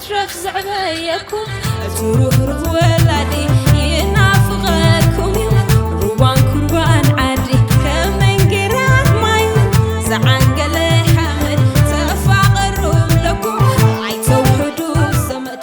ሽረፍ ዘዕበየኩም እቲ ሩህሩህ ወላዲ ይናፍቐኩም እዩ። ሩባን ኩርባን ዓዲ ከም መንጌራት ማዩ ዝዓንገለ ሓመድ ተፋቐሩ ኣለኩም ኣይተውሕዱ ዘመድ።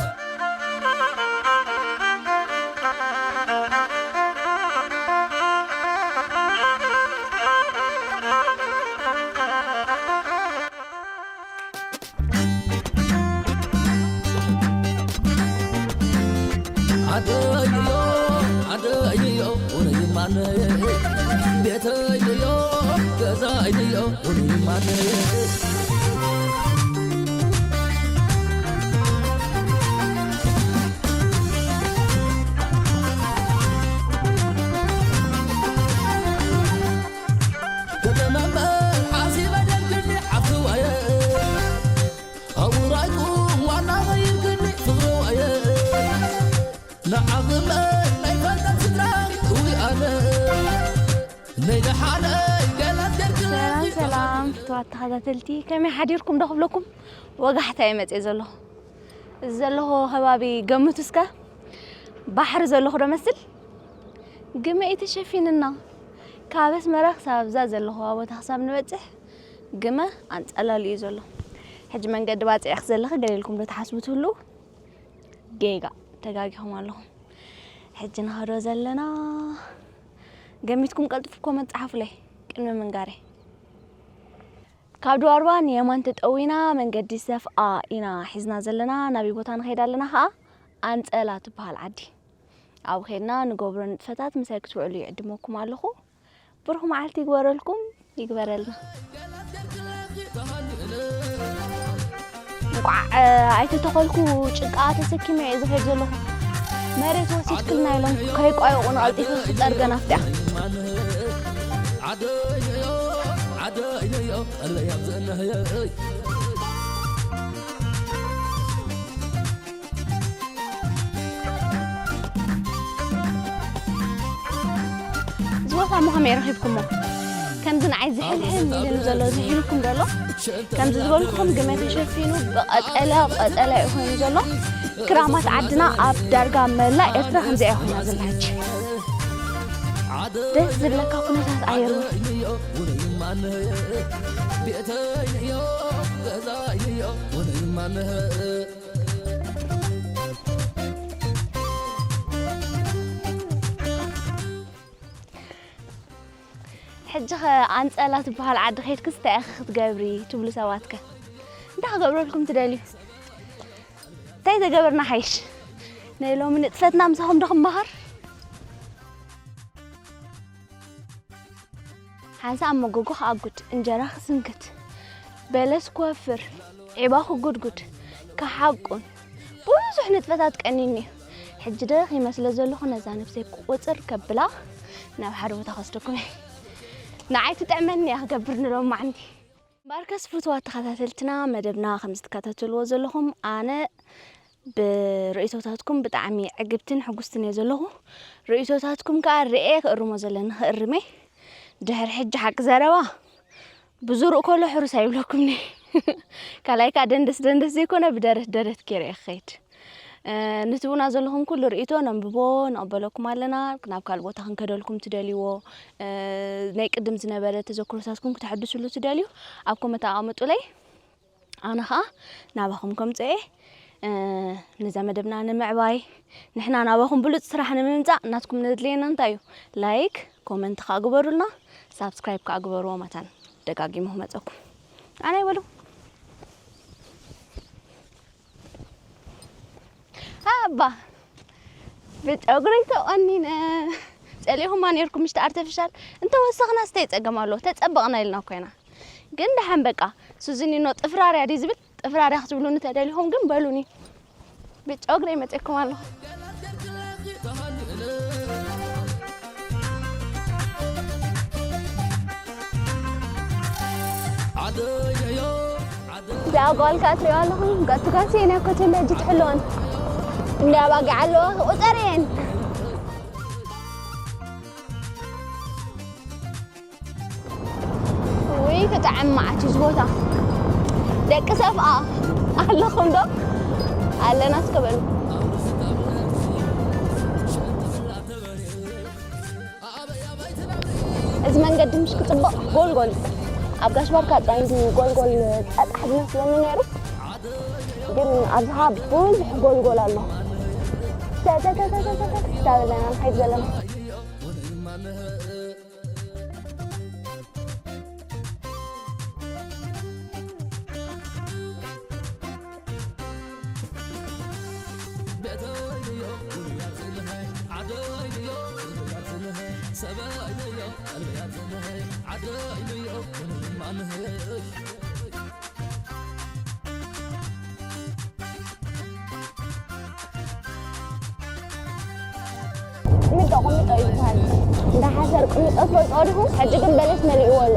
ዓደይዮ ዓደይዮ ውነይ ማነይ ቤተይዮ ገዛይዮ ውነይ ማነይ። ከተመመ ሓሲበ ደንግኒ ዓፍዋየ ኣውራይኩ ዋና ኸይርክኒ ፍቕርዋየ ንዓኽመ ናይ ፈንጠም ስድራ እዊ ኣነ ናይ ደሓነ ገላት ገርግለ ሰላም ሰላም ፍትዋት ተኸታተልቲ፣ ከመይ ሓዲርኩም ዶ ክብለኩም? ወጋሕታ እየ መፅየ ዘለኹ። እዚ ዘለኹ ከባቢ ገምቱ እስከ። ባሕሪ ዘለኹ ዶ መስል? ግመ እዩ ተሸፊንና። ካብ ኣስመራ ክሳብ ኣብዛ ዘለኹዋ ቦታ ክሳብ ንበፅሕ ግመ ኣንፀላሉ እዩ ዘሎ። ሕጂ መንገዲ ባፅዕ ክዘለኺ ገለ ኢልኩም ዶ ትሓስቡ ትህልዉ? ጌጋ ተጋጊኹም ኣለኹም። ሕጂ ንኸዶ ዘለና ገሚትኩም ቀልጥፉ ኮመንት ጸሓፉለይ ቅድሚ ምንጋረይ። ካብ ድዋርባ ንየማን ተጠዊና መንገዲ ሰፍኣ ኢና ሒዝና ዘለና። ናበይ ቦታ ንኸይድ ኣለና ኸኣ? ኣንጸላ ትበሃል ዓዲ። ኣብኡ ኸይድና ንገብሮ ንጥፈታት ምሳይ ክትውዕሉ ይዕድመኩም ኣለኹ። ብሩኽ መዓልቲ ይግበረልኩም፣ ይግበረልና። እንቋዕ ኣይተተኸልኩ ጭቃ ተሰኪመ እየ ዝኸይድ ዘለኹ። መሬት ወሲድክልና ኢሎም ከይቋየቑ ንቐልጢፈ ክጸርገን ኣፍትያ። እዚ ቦታ እሞ ከመይ ረኺብኩሞ? ከምዚ ንዓይ ዝሕልሕል ኢሉኒ ዘሎ ዝሕልኩም ዘሎ? ከምዚ ዝበልኩኹም ግመ ተሸፊኑ ብቐጠልያ ቀጠልያ እዩ ኮይኑ ዘሎ። ክራማት ዓድና ኣብ ዳርጋ መላእ ኤርትራ ከምዚኣ እያ ኮይና ዘላ ሕጂ። ደስ ዝብለካ ኩነታት ኣየር እውን። ሕጂ ኸ ኣንጸላ ትበሃል ዓዲ ኸይድክስ እንታይ ኢኺ ክትገብሪ ትብሉ ሰባት ከ? እንታይ ክገብረልኩም ትደልዩ? እንታይ ተገበርና ሓይሽ? ናይ ሎሚ ንጥፈትና ምሳኹም ዶ ክመሃር? ሓንሳእ መጎጎ ክኣጉድ፣ እንጀራ ክስንክት፣ በለስ ክወፍር፣ ዒባ ክጉድጉድ፣ ክሓቁን፣ ብዙሕ ንጥፈታት ቀኒኒ እዩ። ሕጂ ደኺመ ስለ ዘለኹ ነዛ ነብሰይ ክቁጽር ከብላ ናብ ሓደ ቦታ ከስደኩም እየ። ንዓይ ትጥዕመኒ እያ ክገብር ንሎማዕንቲ። እምበኣርከስ ፍቱዋት ተኸታተልትና መደብና ከም ዝትከታተልዎ ዘለኹም ኣነ ብርእይቶታትኩም ብጣዕሚ ዕግብትን ሕጉስትን እየ ዘለኹ። ርእይቶታትኩም ከኣ ርኤ ክእርሞ ዘለኒ ክእርሜ። ድሕሪ ሕጂ ሓቂ ዘረባ ብዙሩእ ከሎ ሕሩስ ኣይብለኩምኒ። ካልኣይ ከኣ ደንደስ ደንደስ ዘይኮነ ብደረት ደረት ገይረ እየ ክኸይድ። እ፣ ንትቡና ዘለኹም ኩሉ ርእይቶ ነንብቦ፣ ንቕበለኩም ኣለና። ናብ ካልእ ቦታ ክንከደልኩም ትደልይዎ፣ እ፣ ናይ ቅድም ዝነበረ ተዘክሮታትኩም ክተሐድስሉ ትደልዩ፣ ኣብ ኮመንት ኣቐምጡለይ። ኣነ ኸኣ ናባኹም ከምጽኦ እየ። እ፣ ነዛ መደብና ንምዕባይ፣ ንሕና ናባኹም ብሉጽ ስራሕ ንምምጻእ ናትኩም ነድልየና እንታይ እዩ? ላይክ፣ ኮመንት ከኣ ግበሩልና፣ ሳብስክራይብ ከኣ ግበርዎ። መታን ደጋጊሙ ክመጸኩም። ኣነ ይበሉ። ኣባ፣ ብጨጉሪ ተቆኒነ። ጸሊኹማ ነይርኩም ምሽቲ ኣርተፊሻል። እንተ ወሰኽና ስታይ ጸገም ኣለዎ። ተጸበቕና ኢልና እኮ ኢና። ግን ደሓን በቃ። ሱዚኒኖ ጥፍራርያ ድዩ ዝብል? ጥፍራርያ ክትብሉኒ ተደሊኹም ግን በሉኒ። ብጨጉሪ መጸኩም ኣለኹ። እዚኣ ጓል ከኣ ትሪእዋ ኣለኹም። ጋቱ ጋቱ እየን እኮ እተን በጂ ትሕልወን። እንዳ ኣባጊዕ ኣለዋ፣ ቁጸርየን። ውይ፣ ክጥዕም መዓት እዩ እዚ ቦታ። ደቂ ሰፍኣ ኣለኹም ዶ? ኣለና እስከ በሉ። እዚ መንገዲ ምሽ ክጽብቕ ጎልጎል እዩ። ኣብ ጋሽ ባርካ ጥራይ እዩ ጎልጎል ጸጣሕ ዝመስለኒ ነይሩ፣ ግን ኣብዝሓ ብዙሕ ጎልጎል ኣሎ። ተተተተተተተ እንዳበልና ንኸይድ ዘለና። ቁሚጦ ቁሚጦ እዩ ዝበሃል። እንዳ ሓሰር ቁሚጦ ትፈልጥዎ ዲኹም? ሕጂ ግን በለስ መሊእዎ ኣሎ።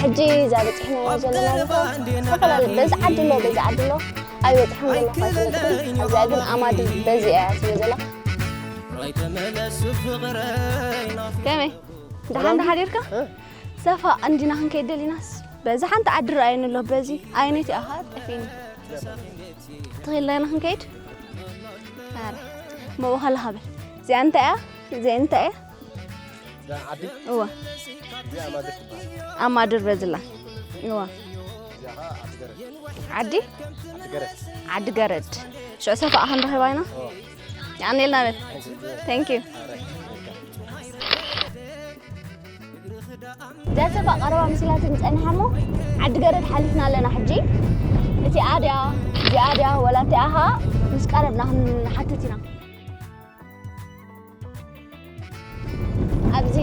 ሕጂ እዛ በፂሕናዮ ዘለና ቦታ ዝተፈላለዩ፣ በዚ ዓዲ ኣሎ፣ በዚ ዓዲ ኣሎ። ኣበይ በፂሖም ዘለኹ ኣይፈለጥኩን። ኣብዚኣ ግን ኣማድር በዚ እያ ትብል ዘላ። ከመይ? ደሓን ዶ ሓዲርካ? እ? ሰፋ እንዲና ክንከይድ ደሊናስ፣ በዚ ሓንቲ ዓዲ ረኣየኒ ኣሎ። በዚ ኣይነይቲ ኣኻ ጠፊእኒ። ትኽእል ኢና ክንከይድ? ኣረ፣ መወኸላ ሃብል። እዚኣ እንታይ እያ? እዚኣ እንታይ እያ? እዛ ዓዲ? እወ። እዚኣ ኣማድር ትበሃል። ኣማድር በዝላ። እወ። እዚኣ ኸዓ ዓዲ ገረድ። ዓዲ? ዓዲ ገረድ። ዓዲ ገረድ። ሽዑ ሰፋ ክንረኽባ ኢና? እወ። የቐንየልና በል። Thank you። እዛ ሰፋ ቀረባ መሲላትኒ ጸኒሓ እሞ፣ ዓዲ ገረድ ሓሊፍና ኣለና ሕጂ። እቲኣ ድያ፣ እዚኣ ድያ፣ ወላ እቲኣ ኸኣ ምስ ቀረብና ክንሓትት ኢና። ኣብዚ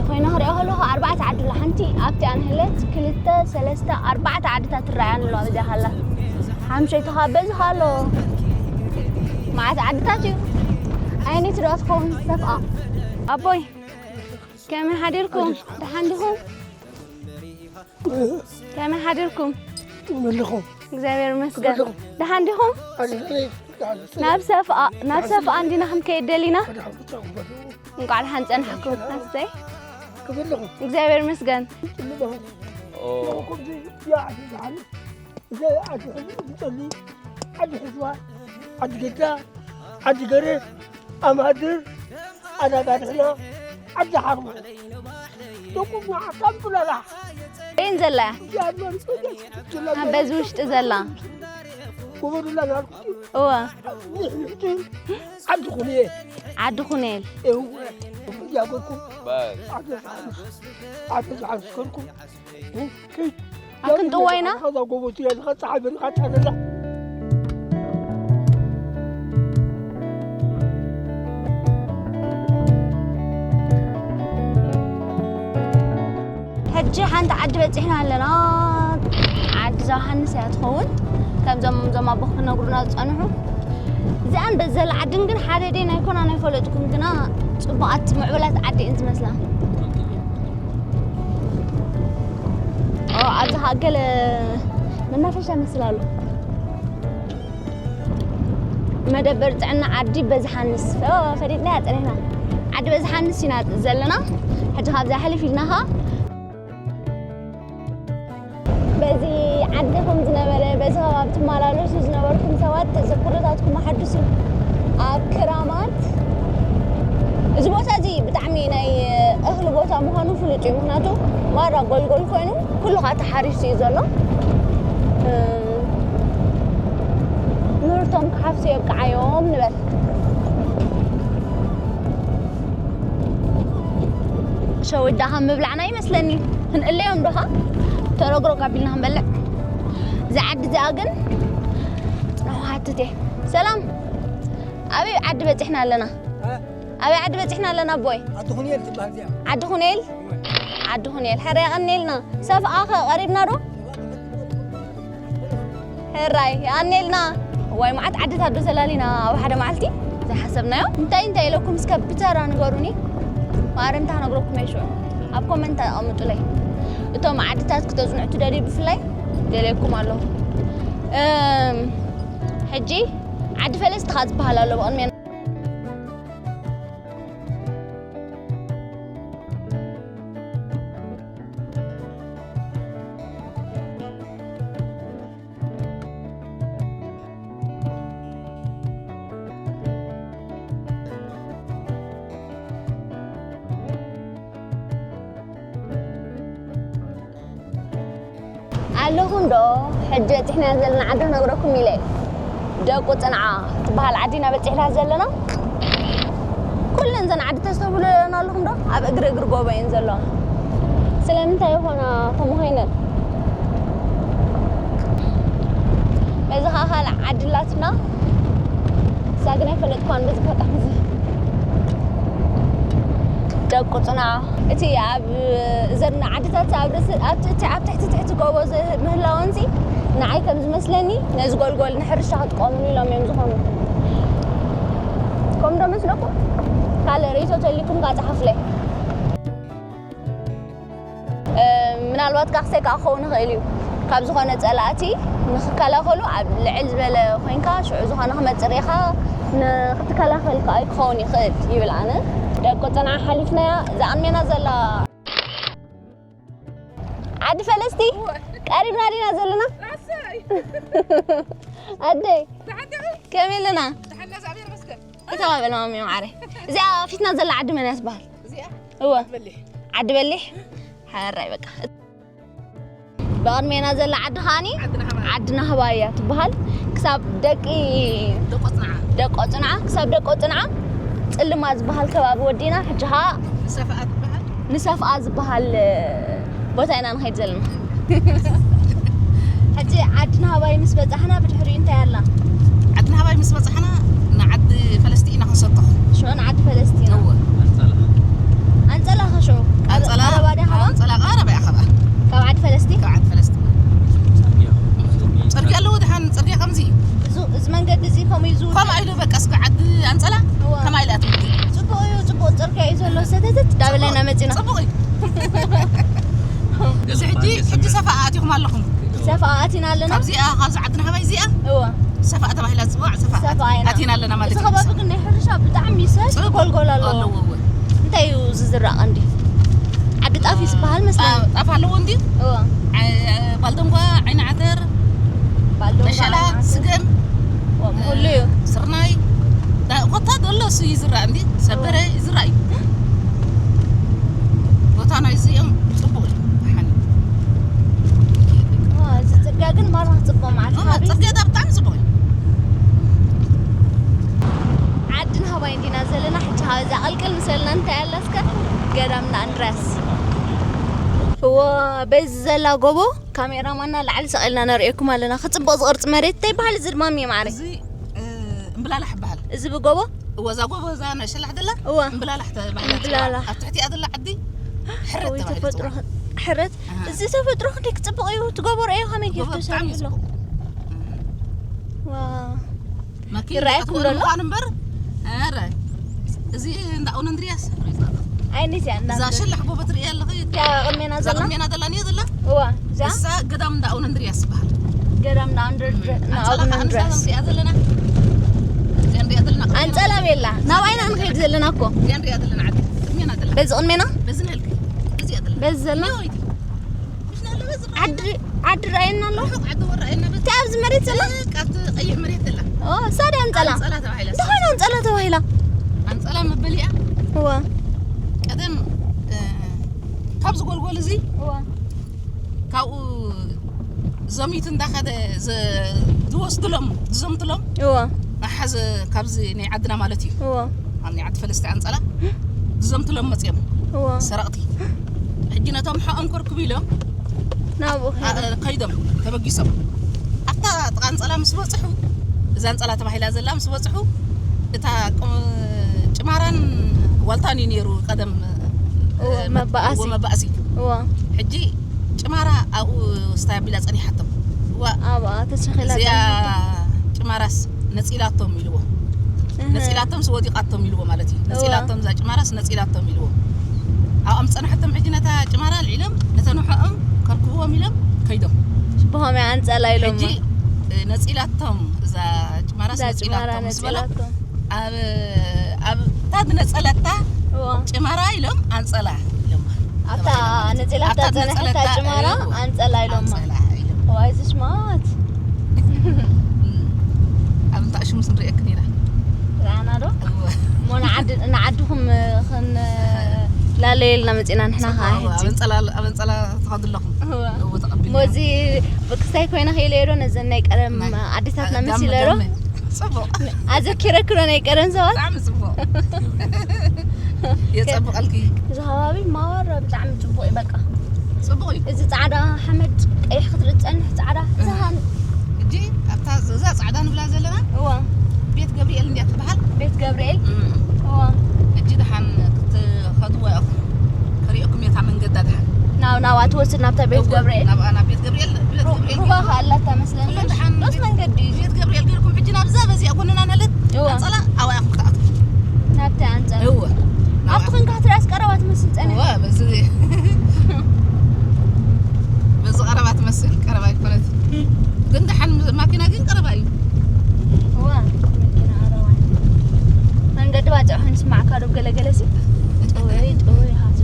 ኮይነ ክሪኦ ከለኹ ኣርባዕተ ዓዲ ኣሎ። ሓንቲ ኣብቲ ኣንህለት፣ ክልተ፣ ሰለስተ፣ ኣርባዕተ ዓድታት ትረኣያን ኣለዋ። በዚኣ ሃላ ሓምሸይቲ ኸኣ በዚ ኸኣ ኣሎ። መዓት ዓድታት እዩ። ኣየነይቲ ዶ ትኸውን ሰፍኣ? ኣቦይ፣ ከመይ ሓዲርኩም? ደሓን ዲኹም? ከመይ ሓዲርኩም? መለኹም? እግዚኣብሔር ይመስገን። መለኹም? ደሓን ዲኹም? ኣነ፣ ኣነ፣ ደሓን። ናብ ሰፍኣ፣ ናብ ሰፍኣ እንዲና ክንከይድ ደሊና። ደሓን፣ ደሓን፣ ደሓን። እንቋዕ ደሓን ጸናሕኩም። ኣሰይ። ከመይ ኣለኹም? እግዚኣብሔር ይመስገን። ጽቡቕ። ኦ። ከምዚ፣ ያ፣ ደሓን። እዚ ዓዲ ሕዚ ዝጸሊ፣ ዓዲ ሕዝዋ፣ ዓዲ ገዳ፣ ዓዲ ገሬ፣ ኣማድር፣ ዓዲ ኣጋድሕና፣ ዓዲ ሓርማን። ደቁና ዓዲ ኣምቡላላ። በየን ዘላ እያ? እዚኣ ድማ ምጽእነት ትብላ ኣብ በዚ ውሽጢ ዘላ። ጎበዱላ ናልኩ። እወ። ንሕቲ ዓዲ ኩንኤል። ዓዲ ኩንኤል። እወ። እዚኣ በልኩም። በል። ዓዲ ዝሓንስ፣ ዓዲ ዝሓንስ ከልኩም። ኣብ ክንጥዋ ኢና። ከዛ ጎቦ ትሪኣ ኣለኻ፣ ፀሓይ በሪኻ ትሓርዳ። ሕጂ ሓንቲ ዓዲ በፂሕና ኣለና። ዓዲ ዮሃንስ እያ ትኸውን። ከምዞም፣ እዞም ኣቦ ክነግሩና ዝፀንሑ። እዚኣን በዘላ ዓድን ግን ሓደ ድየን ኣይኮናን ኣይፈለጥኩን፣ ግና ፅቡቓት ምዕቡላት ዓዲ እየን ዝመስላ። ኦ፣ ኣብዚ ኸኣ ገለ መናፈሻ ይመስል ኣሎ። መደበር ጥዕና ዓዲ በዝሓንስ። ኦ፣ ፈሊጥናያ ጸኒሕና። ዓዲ በዝሓንስ ኢና ዘለና። ሕጂ ካብዚኣ ሕልፍ ኢልና ኸኣ በዚ ዓዲ ከም ዝነበረ፣ በዚ ከባቢ ትመላለሱ ዝነበርኩም ሰባት ተዘክሮታትኩም ኣሐድሱ። ኣብ ክራማት፣ እዚ ቦታ እዚ ብጣዕሚ ናይ እኽሊ ቦታ ምዃኑ ፍሉጥ እዩ። ምኽንያቱ ማራ ጎልጎል ኮይኑ፣ ኩሉ ከዓ ተሓሪሱ እዩ ዘሎ። እ፣ ምህርቶም ክሓፍሱ የብቅዓዮም ንበል። ሸዊት ደኣ ከም ምብላዕና ይመስለኒ። ክንእለዮም ዶ ኸ? ተረግረግ ኣቢልና ክንበልዕ። እዛ ዓዲ እዚኣ ግን ጽንሑ ክሓትት እየ። ሰላም። ኣበይ ዓዲ በጺሕና ኣለና? እ? ኣበይ ዓዲ በጺሕና ኣለና ኣቦይ? ዓዲ ኩኔል ትበሃል እዚኣ። ዓዲ ኩኔል? ዓዲ ኩኔል። ሕራይ የቐንየልና። ሰፍኣኸ ቀሪብና ዶ? ሕራይ የቐንየልና። ዋይ መዓት ዓድታት ዶ ተላሊና ኣብ ሓደ መዓልቲ? ዘይሓሰብናዮ። እንታይ እንታይ ኢለኩም እስከ ብተራ ንገሩኒ። ማርያም እንታይ ክነግረኩም እየ ሽዑ። ኣብ ኮመንት ኣቐምጡለይ። እቶም ዓድታት ክተጽንዑ ትደልዩ ብፍላይ ደልየኩም ኣለኹ። እም፣ ሕጂ ዓዲ ፈለስቲ ኸኣ ዝበሃል ኣሎ ብቕድሜና። ኣለኹ እንዶ፣ ሕጂ በጺሕና ዘለና ዓዲ ክነግረኩም ኢለ። ደቁ ጽንዓ ትበሃል ዓዲ ኢና በጺሕና ዘለና። ኩለን እዘን ዓዲ ተስተብህሉ ኣለኹም ዶ? ኣብ እግሪ እግሪ ጎቦ እየን ዘለዋ። ስለምንታይ ይኾና ከምኡ ኮይነን? በዚ ኸዓ ካልእ ዓዲ ኣላትና። እሳ ግን ኣይፈለጥኳን በዚ ኣጋጣሚ እዚ። ደቁ ጽንዓ። እቲ ኣብ እዘን ዓድታት ኣብ ርእሲ፣ ኣብ ትሕቲ፣ ኣብ ትሕቲ ትሕቲ ጎቦ ዝ-፣ ምህላወንሲ ንዓይ ከም ዝመስለኒ ነዚ ጎልጎል ንሕርሻ ክጥቀምሉ ኢሎም እዮም ዝኾኑ። ከምኡ ዶ መስለኩም? ካልእ ርእይቶ ተልይኩም ከኣ ጸሓፉለይ። እ፣ ምናልባት ካክሰይ ከኣ ክኸውን ይኽእል እዩ። ካብ ዝኾነ ጸላእቲ ንኽከላኸሉ ኣብ ልዕል ዝበለ ኮይንካ ሽዑ ዝኾነ ክመጽእ ርኢኻ ንኽትከላኸል ከኣ ክኸውን ይኽእል ይብል ኣነ። ደቂ ጽንዓ ሓሊፍናያ፣ እዛ ኣሜና ዘላ ዓዲ ፈለስቲ ቀሪብና ዲና ዘለና? ኣደይ፣ ከመይ ኣለና? ተባበል ማሚ ማዓረ። እዚኣ ፊትና ዘላ ዓዲ መን እያ ትበሃል? እዚኣ? እወ። በሊሕ። ዓዲ በሊሕ? ሕራይ በቃ። ብቕድሜና ዘላ ዓዲ ኸኣኒ ዓዲ ናህባይ። ዓዲ ናህባይ እያ ትበሃል። ክሳብ ደቂ ደቆ ጽንዓ። ደቆ ጽንዓ፣ ክሳብ ደቆ ጽንዓ ጽልማ ዝበሃል ከባቢ ወዲና፣ ሕጂ ኸኣ ንሰፍኣ ትበሃል። ንሰፍኣ ዝበሃል ቦታ ኢና ንኸይድ ዘለና። ሕጂ ዓዲ ናህባይ ምስ በጻሕና ብድሕሪኡ እንታይ ኣላ? ዓዲ ናህባይ ምስ በጻሕና ንዓዲ ፈለስቲ ኢና ክንሰጥሕ። ሽዑ ንዓዲ ፈለስቲ ኢና። እወ። ኣንጸላ ኸ ሽዑ? ኣንጸላ፣ ቀረባ ድያ ኻባ? ኣንጸላ ቀረባ እያ ኻባ። ካብ ዓዲ ፈለስቲ? ካብ ዓዲ ፈለስቲ። ጽርግያ ኣለዎ ደሓን፣ ጽርግያ ከምዚ እዩ። እዚ፣ እዚ መንገዲ እዚ ከምኡ እዩ ዝውዳእ? ከምኣ ኢሉ በቃ እስከ ዓዲ ኣንጸላ እወ። ከምኣ ኢላ ትውዳእ። ጽቡቕ እዩ፣ ጽቡቕ ጽርግያ እዩ ዘሎ። ሰተተት ዳበለና ጽቡቕ፣ መጺና። ጽቡቕ እዩ። እዚ ሕጂ፣ ሕጂ ሰፋ ኣቲኹም ኣለኹም። ሰፋ ኣቲና ኣለና። ካብዚኣ፣ ካብዚ ዓዲ ናህባይ እዚኣ እወ። ሰፋ ተባሂላ ትጽዋዕ፣ ሰፋ ሰፋ ኣት-፣ ኢና። ኣቲና ኣለና ማለት እዚ እዩ። ከባቢ ግን ናይ ሕርሻ ብጣዕሚ ሰብ ጽቡቕ። ጎልጎል ኣለዎ። ኣለዎ፣ እወ። እንታይ እዩ ዝዝራእ ቀንዲ? ዓዲ ጣፍ እዩ ዝበሃል መስለኒ። ጣ-፣ ጣፍ ኣለዎ እንድዩ? እወ። ዓ-፣ ባልደንጓ፣ ዓይኒ ዓተር፣ ባልደንጓ፣ መሸላ፣ ዓይኒ ዓተር። ስገም፣ እወ፣ ኩሉ እዩ። ስርናይ፣ ዳ-፣ ኮታ ዘሎ እሱ ይዝራእ እንዲ፣ ሰበረ እወ። ይዝራእ እዩ። ቦታ ናይ እዚኦም ጽቡቕ እዩ፣ ደሓን እዩ። እወ፣ እዚ ጽርግያ ግን ማራ ጽቡቕ ማለት እወ፣ ሓቢስ። ጽርግያ ዳ ብጣዕሚ ጽቡቕ እዩ። ዓዲ ናህባይ እንዲና ዘለና፣ ሕጂ ካብ እዛ ቅልቅል ምስ በልና እንታይ ኣላ እስከ? ገዳም እንዳ ኣንድርያስ። እወ፣ በዚ ዘላ ጎቦ ካሜራማንና ላዕሊ ሰቒልና ነርእየኩም ኣለና። ክጽብቕ ዝቕርጽ መሬት እንታይ ይበሃል እዚ ድማ እየ ማዕረ? እዚ፣ እ፣ እምብላላሕ ይበሃል። እዚ ብጎቦ? እወ፣ እዛ ጎቦ እዛ ንእሽቶ ሸላሕ ዘላ እወ። እምብላላሕ ተባሂላ ትጽዋዕ። እምብላላሕ። ኣብ ትሕቲኣ ዘላ ዓዲ ሕረት ወይ ተባሂላ ተፈጥሮ ትጽዋዕ። ሕረት። ኣሃ። እዚ ተፈጥሮ ክንደይ ክጽብቕ እዩ። እቲ ጎቦ ርእዮ ከመይ ገይሩ ጎቦ ብጣዕሚ እዩ ተሰሪሑ ኣሎ? ጽቡቕ። ዋው። ማኪና ይረኣየኩም ይኣትዎ ዘሎ? ምዃኑ እምበር፣ ኧረ፣ እዚ እንዳ ኣቡነ እንድርያስ። ኣይነዚኣ እንዳ እዛ እንድርያስ። ሸላሕ ጎቦ ትርእያ ኣለኺ? እታ ቅድሜና እዛ ዘላ? ቅድሜና ዘላ እኒኣ ዘላ? እዋ፣ እዛ? እሳ ገዳም እንዳ ኣቡነ እንድርያስ ትበሃል። ገዳም እንዳ ኣንድር-፣ እ፣ እንዳ ኣንጸላ ኣቡነ ከዓ ንዛ እንድርያስ። ንሪኣ ዘለና። እዚኣ ንሪኣ ዘለና ቅድሜና ኣንጸላ ዘላ። ቤላ፣ ናባይና ንኸይድ ዘለና እኮ። እዚኣ ንሪኣ ዘለና ዓዲ። ቅድሜና ዘላ። በዚ ቅድሜና? በዚ ንህልኪ። እዚኣ ዘላ። በዚ ዘላ? እኒኦ ኢቲ። ዓዲ፣ ዓዲ ረኣየና ኣሎ? ርሑቕ ዓዲ ወረኣየና በዚ። እንታይ ኣብዚ መሬት ዘላ? በቃ ኣብቲ ቀይሕ መሬት ዘላ። ኦ፣ እሳ ድያ ኣንጸላ? ኣንጸላ ተባሂላ። እንታይ ኮይና ኣንጸላ ተባሂላ? ኣንጸላ መበሊኣ። እዋ። ቀደም፣ እ፣ ካብዚ ጎልጎል እዚ እዋ። ካብኡ ዘሚቱ እንዳኸደ ዘ-፣ ዝወስድሎም፣ ዝዘምትሎም እዋ። ኣሓዘ ካብዚ ናይ ዓድና ማለት እዩ። እዋ። ኣብ ናይ ዓዲ ፈለስቲ ኣንጸላ ዝዘምትሎም መጽዮም። እዋ። ሰረቕቲ። ሕጂ ነቶም ሕኦም ከርክቡ ኢሎም ናብኡ ኣ-፣ ከይዶም። ከይዶም ተበጊሶም። ኣብታ ጥቓ ኣንጸላ ምስ በጽሑ፣ እዛ ኣንጸላ ተባሂላ ዘላ ምስ በጽሑ፣ እታ ቁ-፣ ጭማራን ዋልታን እዩ ነይሩ ቀደም። እወ፣ መባኣሲ። እወ፣ መባኣሲ። እወ ሕጂ ጭማራ ኣብኡ ስታይ ኣቢላ ጸኒሓቶም። እዋ ኣብኣ ተሸኺላ እዚኣ ጸኒሓታ። ጭማራስ ነጺላቶም ኢልዎ። እህ። ነጺላቶም ስወዲቃቶም ኢልዎ ማለት እዩ። እዋ። ነጺላቶም እዛ ጭማራስ ነጺላቶም ኢልዎ። ኣብኦም ጸናሕቶም። ሕጂ ነታ ጭማራ ኣልዒሎም ነተን ውሖኦም ከርክብዎም ኢሎም ከይዶም። ሽብሆም እያ ኣንጸላ ኢሎም። ሕጂ ነጺላቶም እዛ ጭማራስ እዛ ጭማራ ነጺላቶም ምስ በሎም ነጺላቶም። ኣብ ኣብ እታ ዝነጸለታ እዋ ጭማራ ኢሎም ኣንጸላ ኢሎም። ኣብታ ነጺላታ ኣብታ ጸንሐታ ነጸለታ ጭማራ እዋ። ኣንጸላ ኢሎማ። ኣንጸላ ኢሎም። ዋይ እዚ ሽማት ኣብ እንታይ ሽሙስ ንርእየክን ኢና። ራና ዶ እወ። እሞ ንዓዲ ንዓድኹም ክንላለየልና መጺና ንሕና ከዓ ጽቡቕ፣ ኣብ ሕጂ ኣንጸላ ኣብ ኣንጸላ ትኸዱ ኣለኹም። እወ። እወ ተቐቢልና። ሞዚ ብክስታይ ኮይነ ክኢለ ዶ ነዘን ናይ ቀደም ናይ ኣዴታትና ጋመ መሲለ ዶ ጋመ። ጽቡቕ። ኣዘኪረክዶ ናይ ቀደም ሰባት ብጣዕሚ ጽቡቕ። የጸብቐልኪ። እዚ ከባቢ ማወራ ብጣዕሚ ጽቡቕ እዩ በቃ ጽቡቕ እዩ። እዚ ጻዕዳ ሓመድ ቀይሕ ክትርኢ ትጸንሕ ጻዕዳ እዛ እህ። ሕጂ ኣብታ እዛ ጻዕዳ ንብላ ዘለና እዋ ቤት ገብርኤል እንድያ ትበሃል። ቤት ገብርኤል እም። እዋ ሕጂ ደሓን ክትኸድዎ ኢኹም። ከርእየኩም እየ እታ መንገዳ ደሓን። ናብ ናብኣ ትወስድ ናብታ ቤት እወ፣ ገብርኤል ናብኣ ናብ ቤት ገብርኤል ብለት ሩ- ገብርኤል ሩባ ከኣላታ መስለኒ ኩለን ደሓን ዶስ ቤት- መንገዲ እዩ ቤት ገብርኤል ገይርኩም ሕጂ ናብዛ በዚኣ ጎንና ነለት እዋ ኣንጸላ ኣባያ ክትኣትዉ። ናብቲ ኣንጸላ እወ ኣብቲ ኮንካ ክትሪኣስ ቀረባ ትመስል ጸኒሕ እወ በዚ በዚ ቀረባ ትመስል ቀረባ ይኮነት። ግን ደሓን ማኪና ግን ቀረባ እዩ። እዋ መኪና ቀረባ መንገዲ ባጽዕ ኮይኑ ስማዕካ ዶ ገለገለ ሲ ጥወይ ጥወይ ሃዚ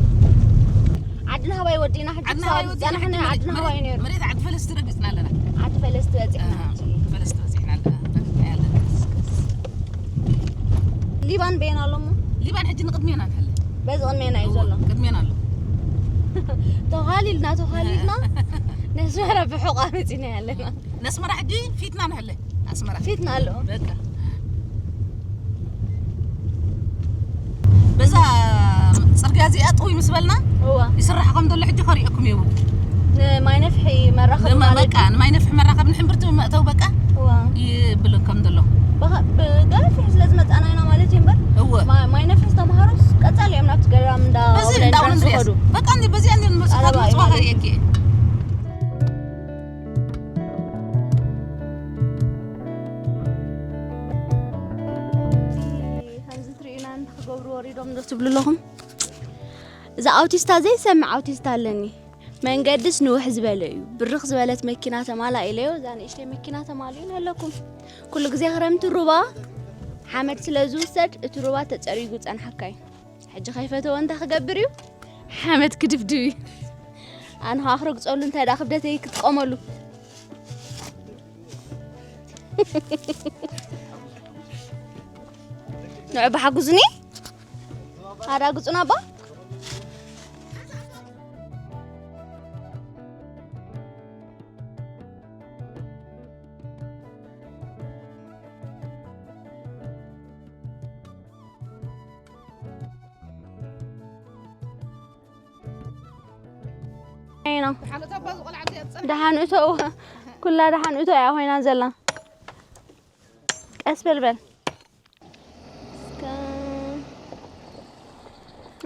ዓድና ሃባይ ወዲና ሕጂ ዓድና ሃባይ ወዲና ዝጸናሕና ሕጂ ዓድና ሃባይ ነይሩ መሬት ዓዲ ፈለስቲ ረግጽና ኣለና። ዓዲ ፈለስቲ በጺሕና ዓዲ ፈለስቲ በጺሕና ኣለና። ኣለና። ሊባን በየን ኣሎሞ ሊባን ሕጂ ንቅድሜና ንሕለ በዚ ቅድሜና እዩ ዘሎ ቅድሜና ኣሎ። ተዋሊልና ተዋሊልና ነስመራ ብሕቋ መጺና ኣለና ነስመራ ሕጂ ፊትና ንሕለ ኣስመራ ፊትና ኣሎ በቃ በዛ ጽርግያ እዚኣ ጥውይ ምስ በልና እዋ ይስራሕ ከም ዘሎ ሕጂ ከሪኦኩም እዩ። ንማይ ነፍሒ መራኸቢ ንማ- ማለት በቃ ንማይ ነፍሒ መራኸቢ ንሕምብርቲ መእተው በቃ እዋ ይብል ከም ዘሎ ብኸ- ብገፊሕ ስለ ዝመጻና ኢና ማለት እዩ እምበር እወ ማ- ማይ ነፍሒ ዝተምሃሮስ ቀጻሊ እዮም ናብቲ ገዳም እንዳ በዚ ውለን እንዳውን እንድሪያስ ዝኸዱ በቃ እንዲ በዚኣ እንዲ ንመጽእ ቀረባ እዩ ምጽዋ ማለት ከርእየኪ እየ። ከምዚ ትርእዩና እንታይ ክገብሩ ወሪዶም ዶ ትብሉ ኣለኹም? እዛ ኣውቲስታ ዘይሰምዕ ኣውቲስታ ኣለኒ። መንገድስ ንውሕ ዝበለ እዩ። ብርኽ ዝበለት መኪና ተማላእ ኢለዮ፣ እዛ ንእሽተይ መኪና ተማልኡ ኣለኩም። ኩሉ ግዜ ክረምቲ ሩባ ሓመድ ስለ ዝውሰድ እቲ ሩባ ተጸሪጉ ጸንሓካ እዩ። ሕጂ ከይፈተወ እንታይ ክገብር እዩ? ሓመድ ክድብድብ እዩ። ኣነ ከዓ ክረግጸሉ እንታይ ደኣ ክብደተይ ክጥቀመሉ። ንዑ ብሓጉዝኒ ኣራግጹና ኣባ ኢና። ደሓን እቶ ኩላ ደሓን እቶ እያ ኮይና ዘላ። ቀስ በል በል። እስከ-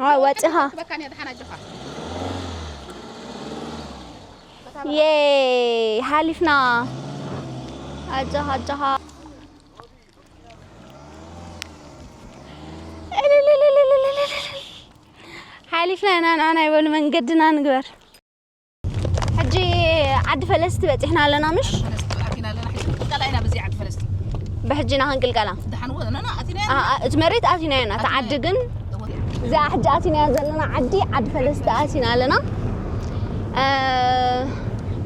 ዋ- ወፂኻ። የ ሓሊፍና። ኣጆኻ ኣጆኻ። ሓሊፍና ኢና ንዓና ይበሉ መንገድና ንግበር። ሕጂ ዓዲ ፈለስቲ በፂሕና ኣለና ምሽ? ፈለስቲ ኣቲና ኣለና። ሕጂ ክንቀላ ኢና በዚ ዓዲ ፈለስቲ። ብሕጂ ኢና ክንቅልቀላ። ደሓን ወ- ና- ና- ኣቲና ኣ- ኣ- እቲ መሬት ኣቲናዮ ኢና፣ እቲ ዓዲ ግን እዚኣ ሕጂ ኣቲናያ ዘለና ዓዲ ዓዲ ፈለስቲ ኣቲና ኣለና። እ፣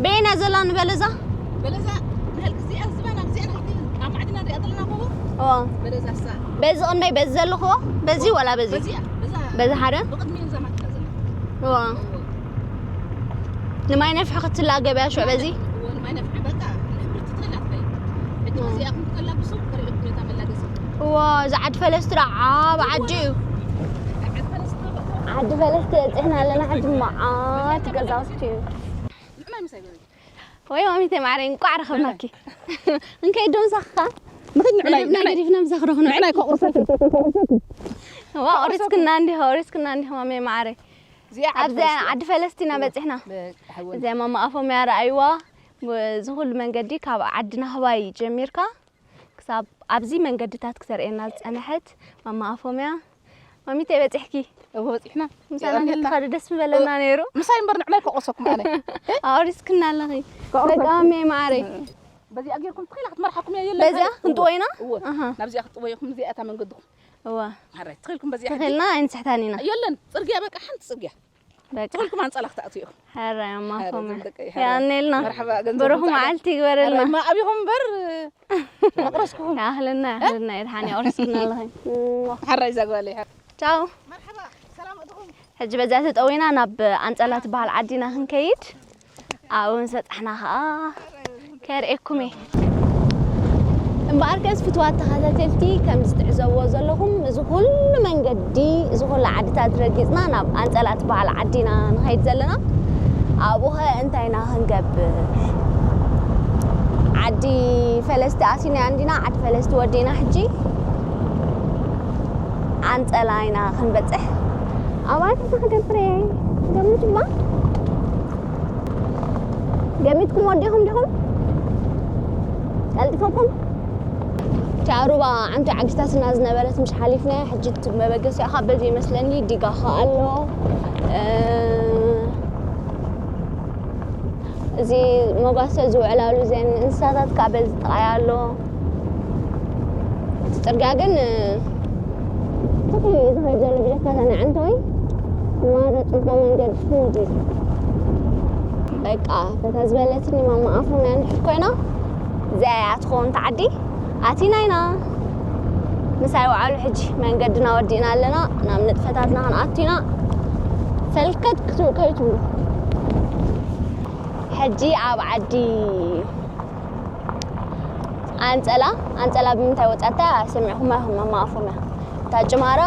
በየና ዘላ ንበለዛ? በለዛ ንህልክ እዚኣ ዝባና እዚኣ ንህልክ ኣብ ማዕድና ንሪኣ ዘለና ኮቦ ኦ፣ በለዛ እሳ በዚ ቅንደይ በዚ ዘለኽዎ በዚ ወላ በዚ? በዚኣ በዛ በዚ ሓደ? ብቅድሚ እዛ ማዕድና ዘላ ኦ፣ ንማይ ነፍሒ ክትላ ገበያ ሽዑ በዚ? እዎ ንማይ ነፍሒ በቃ ንሕብርቲ ትኽእል ኣትኸይ። ሕጂ በዚኣ ክንከላ ብሱብ ከሪኦ ኩኔታ መላገሲ ዋ፣ እዚ ዓዲ ፈለስቲ ደኣ ዓቢ ዓዲ እዩ። ዓዲ ፈለስቲ በፂሕና ኣለና። ሕጂ መዓት ገዛውቲ እዩ። ንዕናይ ምሳይ ገበይ ወይ ማሚተይ ማዕረይ፣ እንቋዕ ረኸብናኪ። እንከይ ዶ ምሳኻ? ንኸይድ ንዕናይ መደብና ገዲፍና ምሳኽ ዶ ክንውዕል? ንዕናይ ከቑርሰት ዋ፣ ኦሪስክና እንዲሆ፣ ኦሪስክና እንዲሆ ማሜ ማዓረይ። እዚኣ ዓዲ ኣብዚ ፈለስቲ። ዓዲ ፈለስቲ ኢና በጺሕና። በቃ፣ ሓወይ። እዚኣ ማማ ኣፎምያ ረኣይዋ። እዚ ኩሉ መንገዲ ካብ ዓዲ ናህባይ ጀሚርካ ክሳብ ኣብዚ መንገድታት ክተርእየና ዝጸንሐት ማማ ኣፎምያ። ማሚተይ በጺሕኪ? እወ፣ በጺሕና። ምሳና የቐንየልና። እንተትኸዲ ደስ ምበለና ነይሩ። ምሳይ እምበር ንዕማይ ከቆሰኩም ኣነ። ኣውሪስክና ኣለኺ። ከቆሰኩም። በቃ ማሜ ማዓረይ። በዚኣ ጌርኩም ትኽእላ ክትመርሓኩም እያ፣ የለን በዚኣ ካልእ። ክንጥወ ኢና? እወ። ኣሃ። ናብዚኣ ክትጥወ ኢኹም፣ እዚኣ እታ መንገድኹም። እወ። ሓራይ፣ ትኽእልኩም በዚኣ ሕጂ። ተኺልና ኣይንስሕታን ኢና። የለን፣ ጽርግያ በቃ ሓንቲ ጽርግያ። በቃ። ትኽእልኩም ኣንጸላ ክትኣትዉ ኢኹም። ሕራይ ኣማ ሓራይ፣ ፎመ። እዞም ደቂ ይሓ-፣ ያኔልና። መርሓባ፣ ገንዘብ ብሩኽ ትምጻእ። መዓልቲ ይግበረልና። ሕራይ፣ እማ ኣቢኹም እምበር፣ መቕረስኩም። ያህልና፣ ያህልና፣ የድሓን ያቕርስክና ኣለኺ። ሓራይ እዛ ጓለይ፣ ሓራይ። ቻው። መርሓባ፣ ሰላም እትኹም። ሕጂ በዚኣ ተጠዊና ናብ ኣንጸላ ትበሃል ዓዲና ክንከይድ። ኣብኡ ምስ በጻሕና ኸኣ ከርእየኩም እየ። እምበኣርከስ ፍትዋት ተኸታተልቲ፣ ከም ዝትዕዘብዎ ዘለኹም፣ እዚ ኩሉ መንገዲ፣ እዚ ኩሉ ዓድታት ረጊጽና ናብ ኣንጸላ ትበሃል ዓዲና ንኸይድ ዘለና። ኣብኡ ኸ እንታይ ኢና ክንገብር? ዓዲ ፈለስቲ ኣሲና እንዲና፣ ዓዲ ፈለስቲ ወዲእና ሕጂ ኣንጸላ ኢና ክንበጽሕ። ኣባይ እንታይ ክገብር እየ? ገምቱ እባ። ገሚትኩም ወዲኹም ዲኹም? ቀልጢፈኩም? እታ ሩባ ዓንቶ ዓጊታትና ዝነበረት ምሽ ሓሊፍናያ፣ ሕጂ እቲ መበገሲኣ ኸኣ በዚ ይመስለኒ፣ ዲጋ ኸኣ ኣሎ። እ፣ እዚ መጓሰ ዝውዕላሉ እዘን እንስሳታት ከኣ በዚ ጥቓይ ኣሎ። እቲ ጽርግያ ግን፣ እ፣ ትኽክል እዩ ዝኸይድ ዘሎ ብጀካ እታ ናይ ዓንቶይ። ማራ ጽቡቕ መንገዲ ፍሉይ እዩ። በቃ፣ በታ ዝበለትኒ ማማ ኣፎምያ ንሕድ ኮይና፣ እዚኣ እያ ትኸውን እታ ዓዲ። ኣቲና ኢና። ምሳይ ወዓሉ ሕጂ መንገድና ወዲእና ኣለና። ናብ ንጥፈታትና ክንኣቱ ኢና። ፈልከት ክትብሉ ከይትብሉ። ሕጂ ኣብ ዓዲ ኣንጸላ፣ ኣንጸላ ብምንታይ ወጻታ ሰሚዕኹማ ኢኹም? ማማ ኣፎምያ። እታ ጭማራ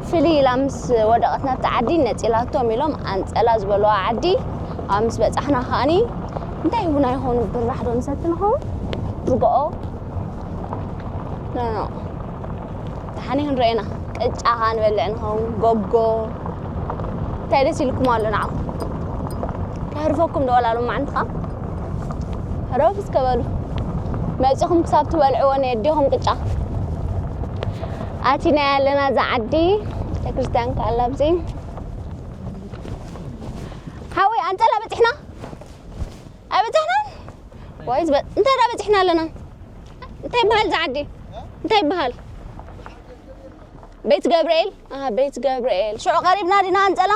ፍልይ ኢላ ምስ ወደቐት ናብታ ዓዲ ነጺላቶም ኢሎም ኣንጸላ ዝበልዋ ዓዲ ኣብ ምስ በጻሕና ከኣኒ እንታይ ይሁና ይኾኑ? ብራሕ ዶ ንሰቲ ንኸውን? ርግኦ? ኖ፣ ኖ። ደሓን ክንርእየና። ቅጫ ኸኣ ንበልዕ ንኸውን። ጎጎ። እንታይ ደስ ኢልኩም ኣሎ ንዓኹም? ከህርፈኩም ዶ ወላ ሎማዓንቲ ኸኣ? ረፍ እስከ በሉ። መጺኹም ክሳብ ትበልዕዎ ነየዲኹም ቅጫ። ኣቲናያ ኣለና እዛ ዓዲ። ቤተክርስትያን ከኣ ኣላ ኣብዚ። ሓወይ፣ ኣንጸላ በጺሕና? ኣይበጻሕናን? ወይ ዝበ-፣ እንታይ ደኣ በጺሕና ኣለና? እንታይ ይበሃል እዚ ዓዲ? እንታይ ይበሃል? ቤት ገብርኤል? ኣሃ፣ ቤት ገብርኤል። ሽዑ ቀሪብና ዲና ኣንጸላ?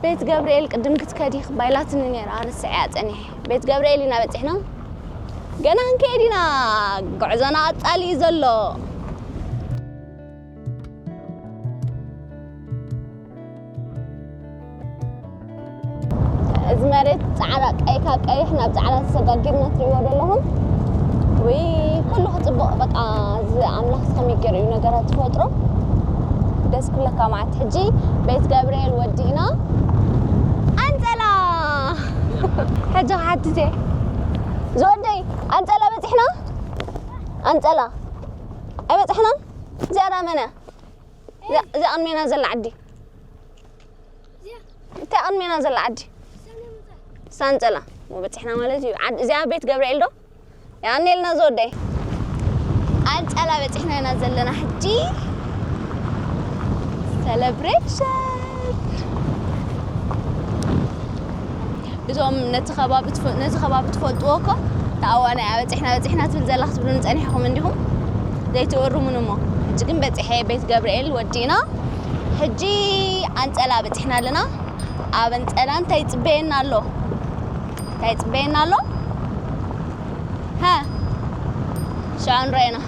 ቤት ገብርኤል ቅድም ክትከዲ ክባይላትኒ ነይራ፣ ርስዐያ ጸኒሐ። ቤት ገብርኤል ኢና በጺሕና። ገና ክንከይድ ኢና። ጉዕዞና ቀጻሊ እዩ ዘሎ። እዚ መሬት ጻዕዳ፣ ቀይ፣ ካብ ቀይሕ ናብ ጻዕዳ ተሰጋጊርና ትርእይዎ ዘለኹም። ውይ፣ ኩሉ ክጽብቕ፣ በቃ፣ እዚ ኣምላኽ ከመይ ገይሩ እዩ ነገራት ዝፈጥሮ። ደስ ክብለካ መዓት። ሕጂ ቤት ገብርኤል ወዲእና ኣንጸላ። ሕጂ ክሓትት እየ። ዝወደይ፣ ኣንጸላ በጺሕና? ኣንጸላ። ኣይበጻሕናን? እዚኣ ደኣ መን እያ? እዛ፣ እዛ ቅድሜና ዘላ ዓዲ። እዚኣ? እታ ቅድሜና ዘላ ዓዲ። ሳንጸላ። ሳንጸላ። ሞ በጺሕና ማለት እዩ። ዓድ-፣ እዚኣ ቤት ገብርኤል ዶ? ያኔልና ዝወደይ። ኣንጸላ በጺሕና ኢና ዘለና ሕጂ። ሰለብሬሽን። እዞም ነቲ ከባቢ ትፈ-፣ ነዚ ከባቢ ትፈልጥዎ እኮ፣ እታ እዋን እያ በጺሕና፣ በጺሕና ትብል ዘላ ክትብሉኒ ጸኒሕኩም እንዲኹም ዘይትእርሙን እሞ። ሕጂ ግን በጺሐ ቤት ገብርኤል ወዲእና። ሕጂ ኣንጸላ በጺሕና ኣለና። ኣብ ኣንጸላ እንታይ ይጽበየና ኣሎ? እንታይ ይጽበየና ኣሎ? ሃ? ሽዑ ንረኣየና።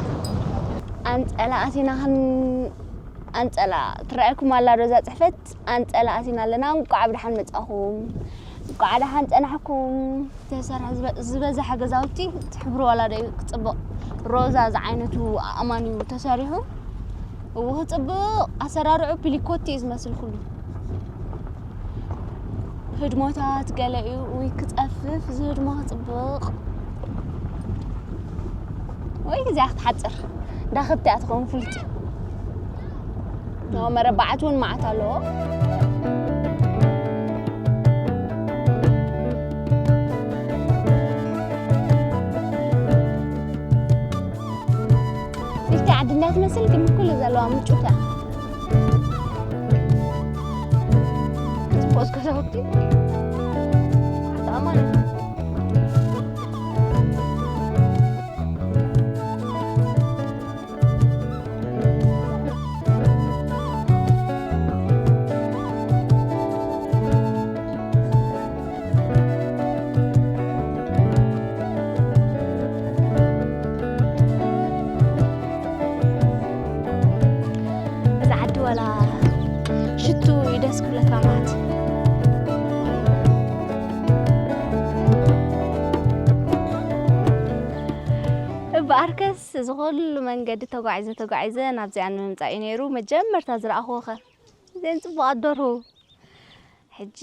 ኣንጸላ ኣቲና ኽን-፣ ኣንጸላ ትረኣየኩም ኣላ ዶ እዛ ጽሕፈት? ኣንጸላ ኣቲና ኣለና። እንቋዕ ብደሓን መጻኹም። እንቋዕ ደሓን ጸናሕኩም። ተሰርሐ ዝበ-፣ ዝበዝሐ ገዛውቲ እቲ ሕብሪ ዋላ ዶ ክጽብቕ፣ ሮዛ ዝዓይነቱ ኣእማን እዩ ተሰሪሑ። እዎ ክጽብቕ፣ ኣሰራርዑ ፒሊኮቲ እዩ ዝመስል ኩሉ። ህድሞታት ገለ እዩ። ውይ ክጸፍፍ፣ እዚ ህድሞ ክጽብቕ። ወይ እዚኣ ክትሓጽር። ዳኽብቲ እያ ትኸውን ፍልጥ። መረባዓት እውን መዓት ኣለዎ። እስቲ ዓዲ እንዳትመስል ግን ኩሉ ዘለዋ ምጭውታ። ጽቡቅ ገዛውቲ። ኣማን። እዛ ዓዲ ዋላ ሽቱ እዩ ደስ ክብለካ ማለት። እምበኣርከስ እዚ ኩሉ መንገዲ ተጓዒዘ ተጓዒዘ ናብዚኣ ንምምጻእ እዩ ነይሩ መጀመርታ ዝረኣኹዎ። ከ እዘን ጽቡቓት ደርሁ። ሕጂ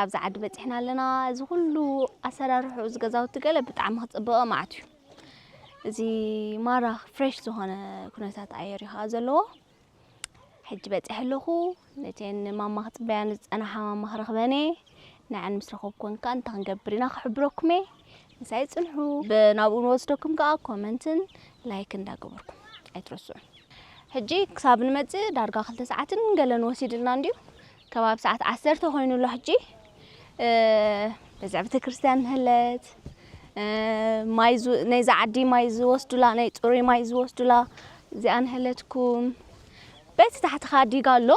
ኣብዚ ዓዲ በጺሕና ኣለና። እዚ ኩሉ ኣሰራርሕኡ፣ እዚ ገዛውቲ ገለ ብጣዕሚ ክጽብቕ መዓት እዩ። እዚ ማራ ፍሬሽ ዝኾነ ኩነታት ኣየር እዩ ከኣ ዘለዎ። ሕጂ በጺሐ ኣለኹ። ነተን ማማ ክጽበያን ዝጸናሓ ማማ ክረኽበን እየ። ንዐን ምስ ረኸብኩወን ከኣ እንታይ ክንገብር ኢና ክሕብረኩም እየ። ምሳይ ጽንሑ። ብ-፣ ናብኡ ንወስደኩም ከኣ ኮመንትን ላይክን እንዳገበርኩም ኣይትረስዑ። ሕጂ ክሳብ ንመጽእ ዳርጋ ክልተ ሰዓትን ገለን ወሲድልና እንድዩ። ከባቢ ሰዓት ዓሰርተ ኮይኑ ኣሎ ሕጂ። እ፣ በዛ ቤተክርስትያን ንህለት፣ እ፣ ማይ ዝ-፣ ናይዛ ዓዲ ማይ ዝወስዱላ፣ ናይ ጽሩይ ማይ ዝወስዱላ እዚኣ ንህለትኩም። በቲ ታሕቲ ካዲጋ ኣሎ።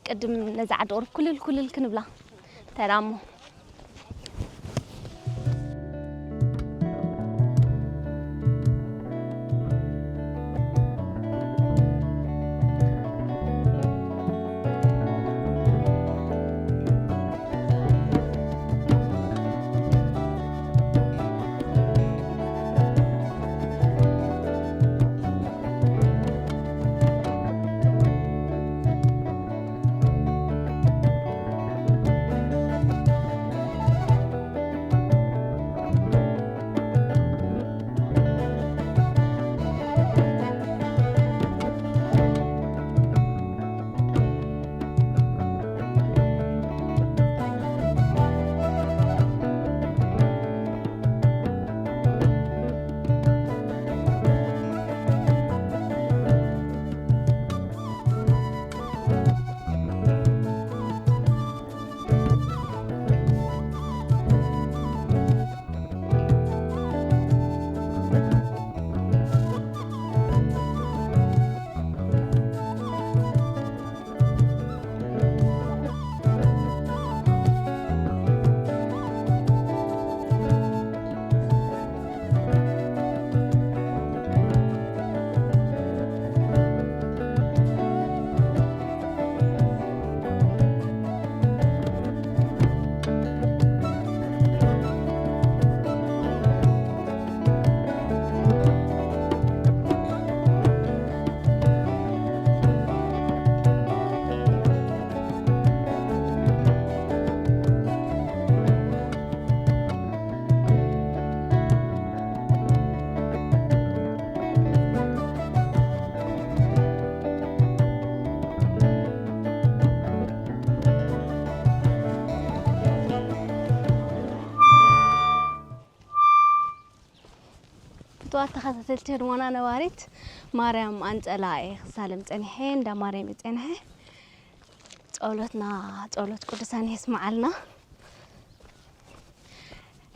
ቅድም ነዛ ዓዲ ቁሩብ ኩልል ኩልል ክንብላ። ተራሞ። ፍቱዋት ተኸታተልቲ ህድሞና ነባሪት፣ ማርያም ኣንጸላ እየ ክሳለም ጸኒሐ፣ እንዳ ማርያም እየ ጸኒሐ። ጸሎትና፣ ጸሎት ቅዱሳን የስምዓልና።